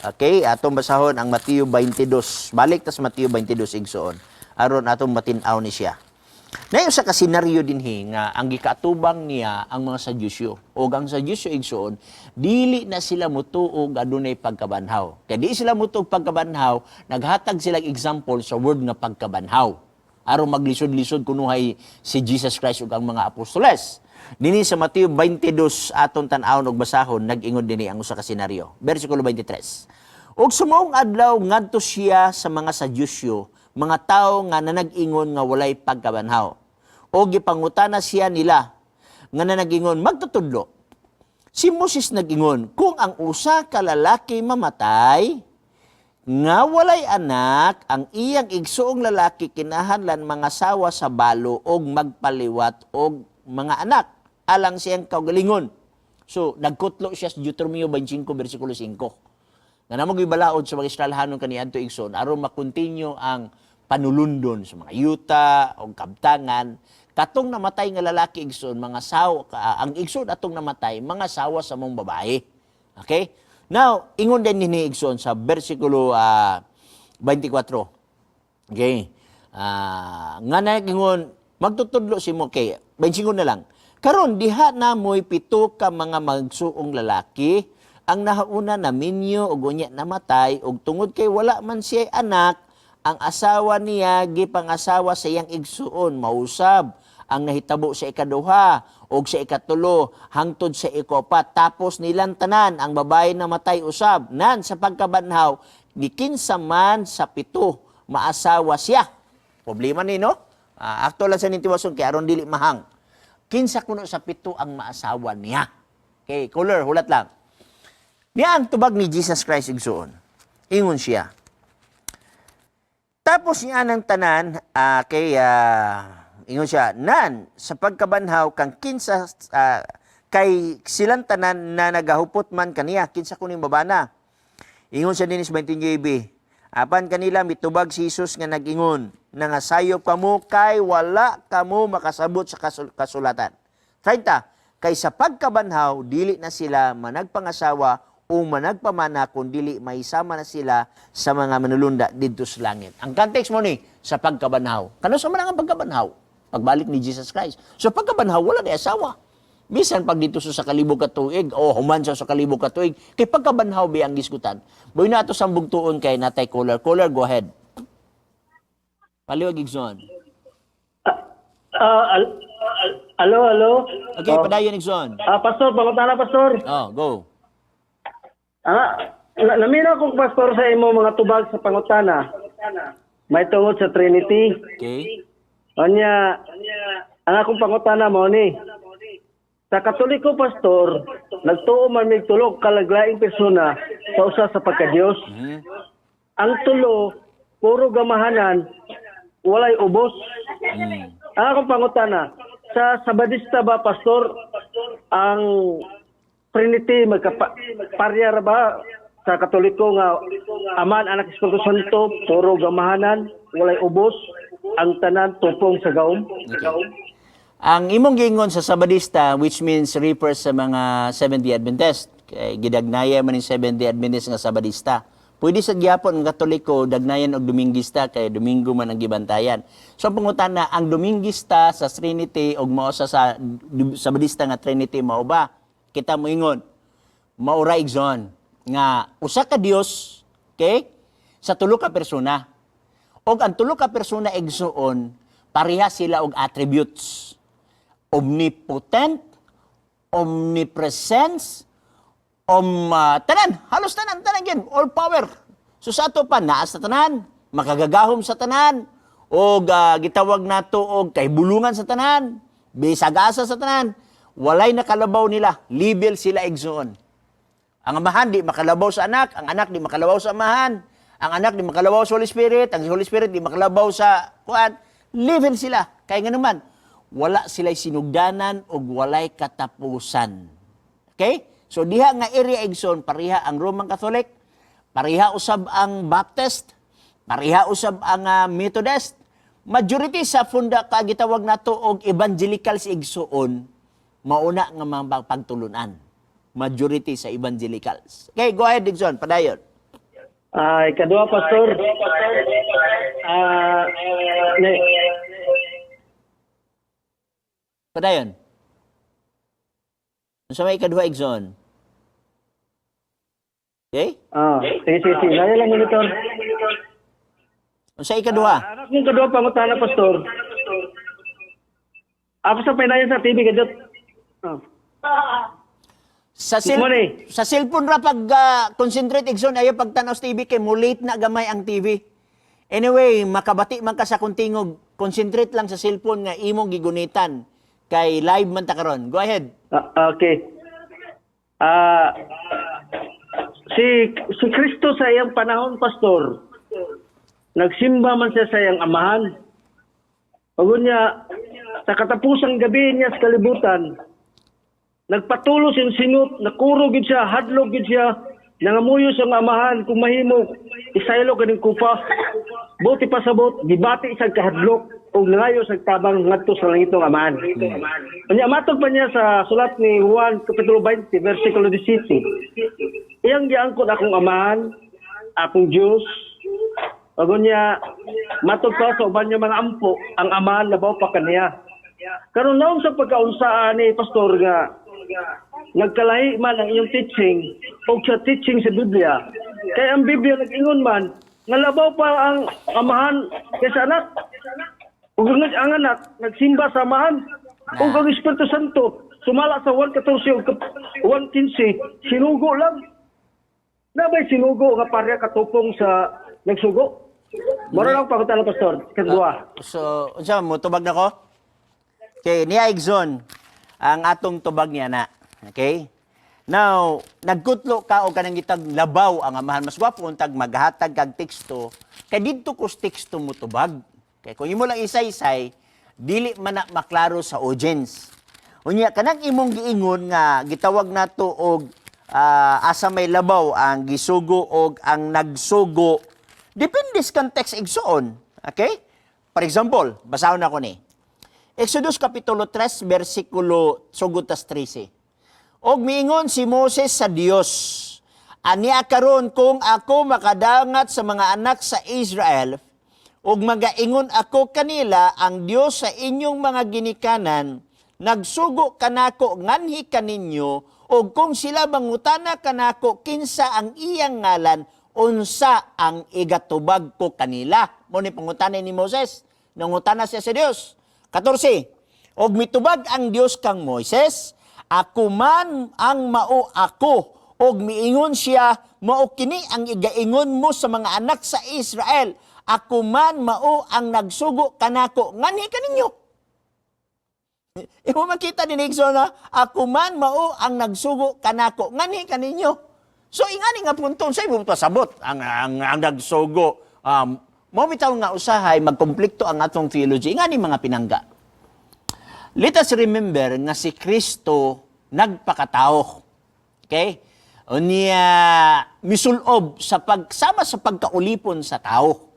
Okay, atong basahon ang Mateo 22. Balik ta sa Mateo 22, igsoon. Aron atong matin-aw ni siya. Nayo sa kasenaryo dinhi nga ang gikaatubang niya ang mga Sadyusyo. O ang Sadyusyo, igsoon, dili na sila mutuo adunay pagkabanhaw. Kay di sila mutuo pagkabanhaw, naghatag silang example sa word nga pagkabanhaw. Aron maglisod-lisod kunuhay si Jesus Christ ug ang mga apostoles. Dinhi sa Mateo 22 aton tan-awon ug basahon, nag-ingon dinhi ang usa ka senaryo. Versikulo 23. Ug sa maong adlaw ngadto siya sa mga Sadyusyo, mga tawo nga nanag-ingon nga walay pagkabanhaw. O gipangutana siya nila nga nanag-ingon, "Magtutudlo, si Moses nag-ingon, kung ang usa ka lalaki mamatay, nga walay anak, ang iyang igsuong lalaki kinahanglan mangasawa sa balo og magpaliwat og mga anak alang siyang kaugalingon." So, nagkutlo siya sa Deuteronomio 25, versikulo 5. Nga namo balaod sa mga Israelhanon kaniadto, igsoon, aron makontinue ang panulundon sa mga yuta o kabtangan. Katong namatay nga lalaki, igsoon, mga sawa, ang igsoon atong namatay, mga sawa sa mong babae. Okay? Now, ingon din ni igsoon sa versikulo 24. Okay. Nga na ingon, "Magtutudlo si mo," kay 25 na lang. "Karon diha na mo'y pito ka mga magsuong lalaki. Ang nahauna naminyo ug unya namatay, ug tungod kay wala man siya anak, ang asawa niya gipangasawa sa iyang igsuon. Mausab ang nahitabo sa ikaduha ug sa ikatulo hangtod sa ikapat. Tapos nilang tanan ang babae namatay usab. Nan sa pagkabanhaw, ni kinsa man sa pito maasawa siya?" Problema ni, no? Akto lang sa nintiwason kay aron dili mahang. Kinsa kuno sa pito ang maasawa niya? Okay, caller, hulat lang. Niya ang tubag ni Jesus Christ, igsuon. Ingon siya. Tapos niya ng tanan, kay, ingon siya, "Nan, sa pagkabanhaw, kang kinsa, kay silang tanan na nagahupot man kaniya, kinsa kuning babana?" Ingon siya dinhi sa 29, "Apan kanila mitubag si Jesus nga nag-ingon, 'Nangasayop kamo kay wala kamo makasabot sa kasulatan.' 30, 'Kay sa pagkabanhaw, dili na sila managpangasawa o managpamana, kun dili mahisama na sila sa mga manulunda didto sa langit.'" Ang context mo ni sa pagkabanhaw. Kano sa man ang pagkabanhaw? Pagbalik ni Jesus Christ. So pagkabanhaw, wala na asawa. Bisan pag dito sa kalibog ka tuig o human sa kalibog ka tuig, kay pagkabanhaw ba ang gisgutan. Boy na ato sa bugtuon kay natay caller. Caller, go ahead. Paliwag, igsoon. Alo, alo. Okay, Oh. padayon, igsoon. Pastor, pangutana, pastor. Oh, go. Lamina kong pastor sa imo mga tubag sa pangutana. May tungod sa Trinity. Okay. Anya, ang akong pangutana mo ni. Sa Katoliko, pastor, nagtuo man mig tulo ka laglaing persona sa usa sa pagka-Dios. Ang tulo, puro gamahanan, walay ubos. Ang akong pangutana, sa Sabadista ba, pastor, ang Trinity magkapa parya ra ba sa Katoliko nga Aman, Anak, Espiritu Santo, puro gamahanan, walay ubos, ang tanan tupong sa gawom? Okay. Ang imong giingon sa Sabadista, which means refers sa mga Seventh-day Adventist. Kay gidagnaya man yung Seventh-day Adventist nga Sabadista. Pwede sa gyapon ang Katoliko dagnayan og Domingista kay Domingo man ang gibantayan. So ang pangutana, ang Domingista sa Trinity og mao sa Sabadista nga Trinity, mao ba? Kita moingon, maura, Igsoon, nga usa ka Dios, okay? Sa tulo ka persona. Og ang tulo ka persona, igsoon, pareha sila og attributes. Omnipotent, omnipresence, tanan, halos tanan, tanan gyud, all power. So sa ato pa, naa sa tanan, makagagahom sa tanan, og gitawag nato og kahibulungan sa tanan, bisag asa sa tanan, walay nakalabaw nila, level sila, igsoon. Ang Amahan di makalabaw sa Anak, ang Anak di makalabaw sa Amahan, ang Anak di makalabaw sa Holy Spirit, ang Holy Spirit di makalabaw sa kuan. Level sila. Kaya nga naman, wala sila'y sinugdanan og walay katapusan. Okay? So diha nga area, igsoon, pareha ang Roman Catholic, pareha usab ang Baptist, pareha usab ang Methodist. Majority sa funda ka gitawag nato og evangelicals, igsoon, mauna nga mga pagtulunan. Majority sa evangelicals. Okay, go ahead, igsoon, padayon. Ay, kadua, Pastor. Ah, Padayon. Unsa may ikaduha, igsoon? Okay? Ah, sige, sige, sige. Laya lang monitor. Unsa ikaduha? Anak mong kadua pangutana, Pastor. Ako sa pinayan sa TV kadyo. Ah. Sa cell Morning. Sa cellphone ra pag concentrate, igsoon, ayo pagtan-aw sa TV kay mo late na gamay ang TV. Anyway, makabati man ka sa akong tingog, concentrate lang sa cellphone nga imong gigunitan kay live man ta karon. Go ahead. Ah, okay. Ah, si si Kristo sa iyang panahon, Pastor, nagsimba man siya sa iyang Amahan. Ug niya sa katapusang gabi niya sa kalibutan, nagpatulo siyang singot, nakurog gid siya, hadlok gid siya, nangamuyo sa Amahan kung mahimo isaylo kaning kupa. Buti pasabot, gibati isang kahadlok ug nangayo sa tabang ngadto sa langitong Amahan. Unya matog pa niya sa sulat ni Juan kapitulo 20 versikulo 17. Iyang giangkon, "Akong Amahan, akong Dios." Ug niya matod pa sa uban niya mga ampo, ang Amahan labaw pa kaniya. Karon naon sa pagkaunsaan ni Pastor nga nagkalahi man ang iyong teaching o sa teaching sa Biblia? Kay ang Biblia nag-ingon man nga labaw pa ang Amahan kaysa Anak. Ug ang Anak nagsimba sa Amahan. Ug ang Espiritu Santo sumala sa 1:14 ug 1:15, sinugo lang. Naa bay sinugo nga pareha katupong sa nagsugo? Moro lang pangutana, Pastor. Kadua. So, unsa mo tubag nako? Okay, niya, igsoon, ang atong tubag niya na. Okay? Now, nagkutlo ka o kanang gitag labaw ang Amahan. Mas gwapo untag maghatag kag teksto. Kay didto ko sa teksto mo tubag. Kay kung imo lang isay-isay, dili man na maklaro sa audience. Unya kanang imong giingon nga gitawag nato og asa may labaw ang gisugo og ang nagsugo, depende sa context, igsoon. Okay? For example, basahon ako ni. Exodus kapitulo 3 versikulo sugod tas 13. Og miingon si Moses sa Dios, "Ania karon kung ako makadangat sa mga anak sa Israel ug magaingon ako kanila, 'Ang Dios sa inyong mga ginikanan nagsugo kanako nganhi kaninyo,' ug kung sila mangutana kanako kinsa ang iyang ngalan, unsa ang igatubag ko kanila?" Mo ni pangutana ni Moses. Nangutana siya sa Dios. 14. Og mitubag ang Dios kang Moises, "Ako man ang mao ako." Og miingon siya, "Mao kini ang igaingon mo sa mga anak sa Israel: Ako man mao ang nagsugo kanako nganhi kaninyo." Imo makita ni igsoon na ako man mao ang nagsugo kanako nganhi kaninyo. So ingani nga punto sa imo pasabot ang nagsugo, mo bitaw nga usahay magkonflikto ang atong theology ingani mga pinangga. Let us remember nga si Kristo nagpakatao. Okay? Unya misulob sa pagsama sa pagkaulipon sa tao.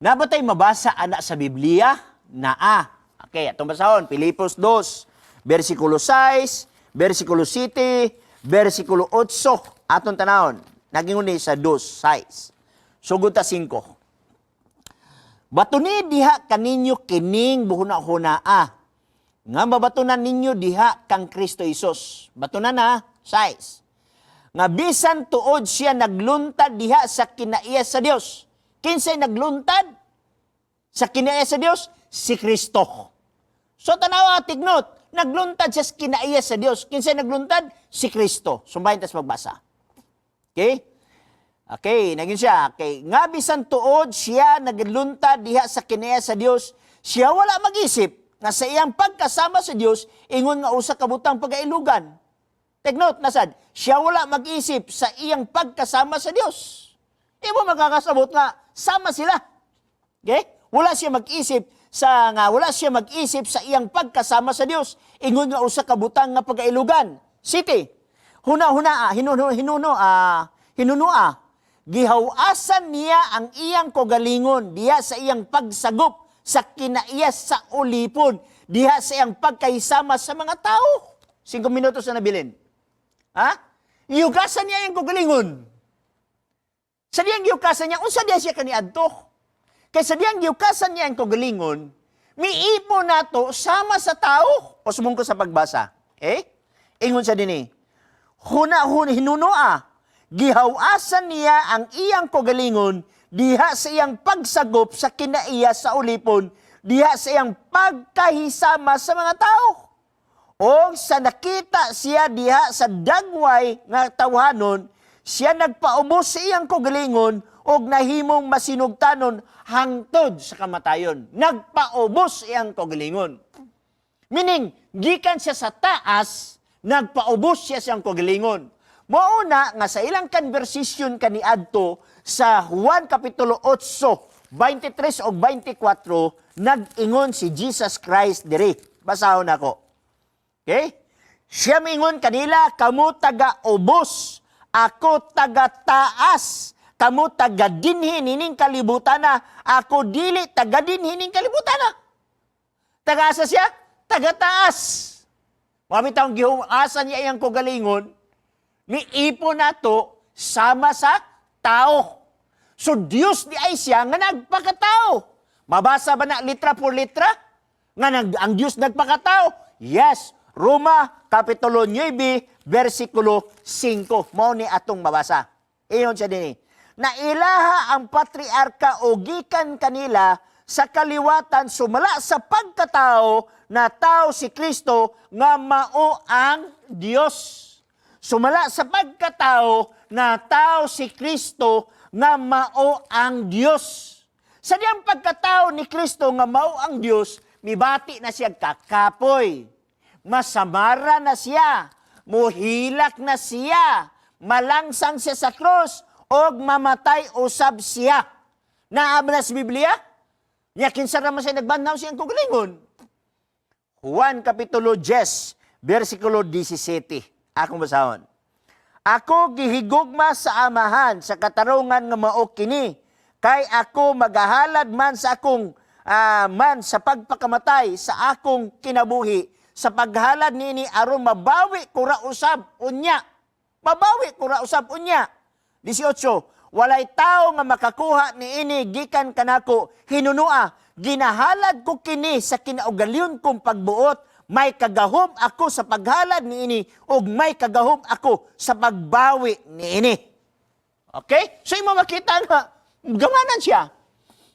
Naa ba tay mabasa ana sa Biblia? Naa. Okay, atong basahon Pilipos 2, versikulo 6, versikulo 7, versikulo 8. Atong tanawon. Nagingon ni sa dos, sais. Sugod ta 5. Batuni diha kaninyo kining buhuna-huna nga mabatunan ninyo diha kang Kristo Hesus. Batunan na, sais. Nga bisan tuod siya nagluntad diha sa kinaiya sa Dios. Kinsay nagluntad sa kinaiya sa Dios? Si Kristo. So tanawa, take note, nagluntad siya sa kinaiya sa Dios. Kinsay nagluntad? Si Kristo. Sumbahin tas magbasa. Okay? Okay, naging siya. Okay, nga bisan tuod siya nagluntad diha sa kinaiya sa Dios, siya wala mag-isip nga sa iyang pagkasama sa Dios ingon nga usa ka butang pagailugan. Take note, nasad, siya wala mag-isip sa iyang pagkasama sa Dios. Imo makakasabot nga sama sila. Okay? Wala siya mag-isip sa iyang pagkasama sa Dios ingon nga usa ka butang nga pagailugan. City. Huna-huna hinuno hinuno hinunua gihawasan niya ang iyang kogalingon diha sa iyang pagsagop sa kinaiya sa ulipon diha sa iyang pagkahisama sa mga tao. 5 minutos na nabilin. Ha? Giyugasan niya iyang kogalingon. Sa diyang giyukasan niya, unsa diya siya kaniadto? Kay sa diyang giyukasan niya ang kogalingon, miipo nato sama sa tao. O sumong ko sa pagbasa. Eh? Ingon sa dinhi. Huna-hun hinunoa, gihawasan niya ang iyang kogalingon diha sa iyang pagsagop sa kinaiya sa ulipon, diha sa iyang pagkahisama sa mga tao. O sa nakita siya diha sa dagway nga tawhanon, siya nagpaubos sa iyang kogalingon og nahimong masinugtanon hangtod sa kamatayon. Nagpaubos iyang kogalingon. Meaning, gikan siya sa taas, nagpaubos siya siyang kogalingon. Mao na nga sa ilang conversation kaniadto sa Juan Kapitulo 8, 23 o 24, nag-ingon si Jesus Christ diri. Basahon ako. Okay? Siya mingon kanila, "Kamo taga ubos, ako taga taas. Kamo taga dinhi nining kalibutana, ako dili taga dinhi ning kalibutana." Taga asa siya? Taga taas. Mao bitawng gihuasan niya iyang kogalingon, miipo nato sama sa tao. So Dios diay siya nga nagpakatao. Mabasa ba na litra por litra? Nga ang Dios nagpakatao? Yes. Roma Kapitulo 9, versikulo 5. Mao ni atong mabasa. Iyon siya dinhi. Na ilaha ang patriarka o gikan kanila sa kaliwatan sumala sa pagkatao na tao si Kristo nga mao ang Dios. Sumala sa pagkatao na tao si Kristo nga mao ang Dios. Sa diyang pagkatao ni Kristo nga mao ang Dios, mibati na siya kakapoy. Masamara na siya, muhilak na siya, malangsang siya sa krus, og mamatay usab siya. Naa ba na sa Biblia? Nya kinsa ra man siya nagbanhaw siyang kaugalingon? Juan Kapitulo 10, versikulo 17. Akong basahon. "Ako gihigugma sa Amahan sa katarungan nga mao kini, kay ako magahalad man sa akong man sa pagpakamatay sa akong kinabuhi sa paghalad niini aron mabawi ko ra usab unya." Mabawi ko ra usab unya. 18. "Walay tao nga makakuha niini gikan kanako. Hinunua, ginahalad ko kini sa kinaugalyon kong pagbuot. May kagahom ako sa paghalad niini ug may kagahom ako sa pagbawi niini." Okay? So imo makita nga gamanan siya.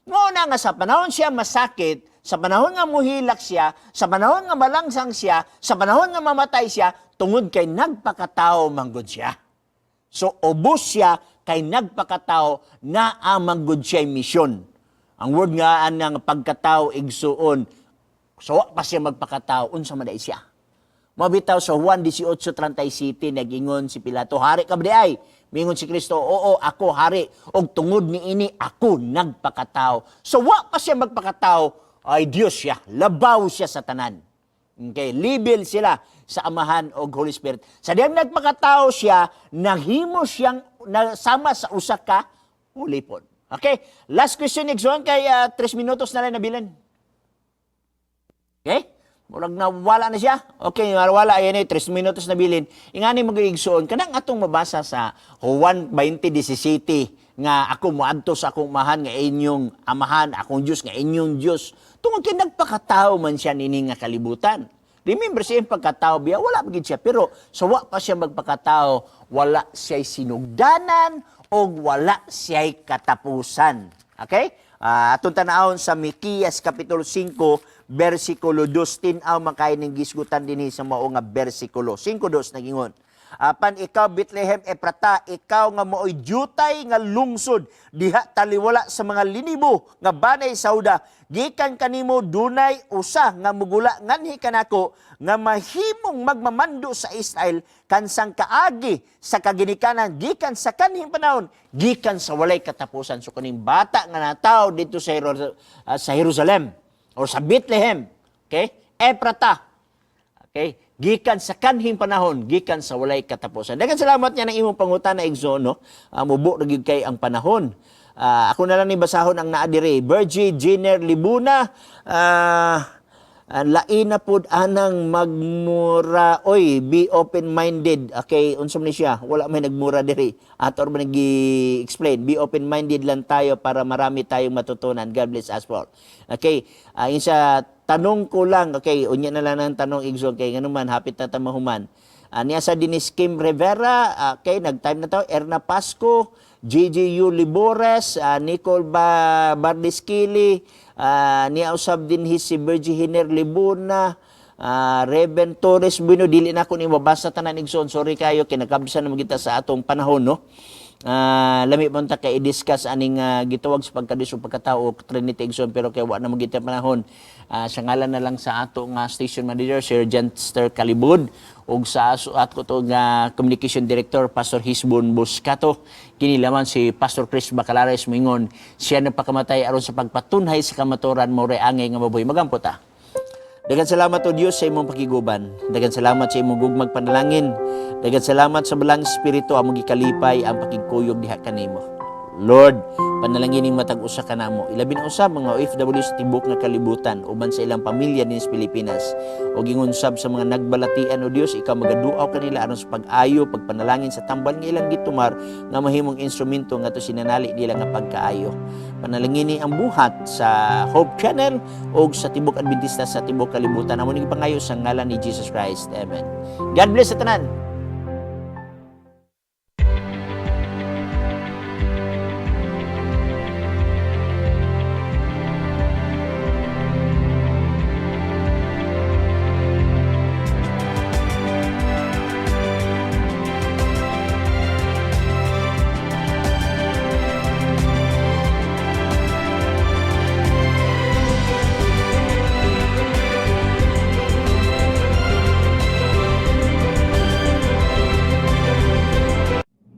Mao na nga sa panahon siya masakit, sa panahon nga muhilak siya, sa panahon nga malangsang siya, sa panahon nga mamatay siya, tungod kay nagpakatao manggod siya. So ubos siya kay nagpakatao na manggod siya misyon. Ang word nga anang pagkatao, igsuon, so wa pa siya magpakatao, unsa man diay siya? Mabitaw sa Juan 18:37, nag-ingon si Pilato, "Hari ka ba diay?" Mingon si Kristo, "Oo, ako hari. Og tungod niini ako nagpakatao." So wa pa siya magpakatao, ay Dios siya, labaw siya sa tanan. Okay, level sila sa Amahan og Holy Spirit. Sa diyang nagpakatao siya, nahimo siyang sama sa usa ka ulipon. Okay, last question, igsoon, kay 3 minutos na lang nabilin. Okay? Murag na wala na siya. Okay, wala ayan eh, 3 minutos na bilin. Ingani magigsuon kanang atong mabasa sa Juan 20:17 nga ako moadto sa akong amahan nga inyong amahan, akong Dios nga inyong Dios. Tungod kay nagpakatao man siya nini nga kalibutan. Remember siya yung pagkatao biya, wala pa gid siya. Pero sa wa pa siya magpakatao, wala siya'y sinugdanan o wala siya'y katapusan. Okay? Atong tanawon sa Mikiyas Kapitulo 5, versikulo 2, tin-aw makay ning gisgutan dinhi sa mao nga versikulo. 5:2 nagingon. Apan ikaw Bethlehem Eprata, ikaw nga maoy jutay nga lungsod diha taliwala sa mga linibo nga banay sa Huda, gikan kanimo dunay usa nga mugula nganhi kanako nga mahimong magmamando sa Israel kansang kaagi sa kaginikanan gikan sa kanhing panahon gikan sa walay katapusan. So kuning bata nga nataw dito sa sa Jerusalem or sa Bethlehem, okay? Eprata. Okay? Gikan sa kanhing panahon, gikan sa walay katapusan. Daghang salamat niya ng imong pangutana igsoon, no? Mubo ra gyud kay ang panahon. Ako na lang ni basahon ang naa diri. Virgie Jenner Libuna, lain na pud anang magmura. Oy, be open-minded. Okay, unsa man ni siya? Wala may nagmura diri. Ato ra man nag-explain. Be open-minded lang tayo para marami tayong matutunan. God bless us all. Okay, yun sa tanong ko lang, okay, unya na lang ang tanong igsoon kay nganuman hapit na ta mahuman. Niya sa Dinis Kim Rivera, okay, nag-time na to, Erna Pasco, GGU Libores, Nicole Bardiskili, niya usab din hi si Virgie Hiner Libuna, Reben Torres Bueno, dili na ako ni mabasa tanan igsoon. Sorry kayo, kinakabsa na kita sa atong panahon, no? Lami man ta kay i-discuss aning gitawag sa pagkadiyos ug pagkatao Trinity igsoon, pero kay wa na mo kita panahon. Sa ngalan na lang sa ato nga station manager Sir Jenster Calibud ug sa aso ato to nga communication director Pastor Hisbon Buscato, kini laman si Pastor Chris Bacalares moingon siya nagpakamatay aron sa pagpatunhay sa kamatuoran, mo ray angay nga mabuhi. Magampo ta. Daghang salamat o Dios sa imong pakiguban. Daghang salamat sa imong gugmag panalangin. Daghang salamat sa balang espiritu among gikalipay ang pakigkuyog diha kanimo. Lord, panalangin ning matag usa kanamo. Ilabi na usab mga OFW sa tibuok nga kalibutan uban sa ilang pamilya dinhi sa Pilipinas. O gingon sab sa mga nagbalatian o Dios, ikaw magaduaw kanila aron sa pag-ayo, pagpanalangin sa tambal nga ilang gitumar nga mahimong instrumento nga to sinanali nila nga pagkaayo. Panalangini ang buhat sa Hope Channel o sa tibuok Adventista sa tibuok kalibutan. Amo ning gipangayo sa ngalan ni Jesus Christ. Amen. God bless sa tanan.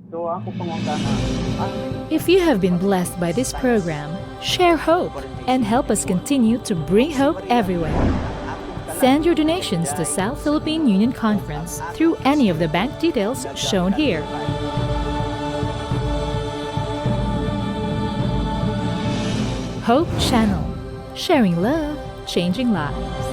So ako pangutana, If you have been blessed by this program, share hope and help us continue to bring hope everywhere. Send your donations to South Philippine Union Conference through any of the bank details shown here. Hope Channel, sharing love, changing lives.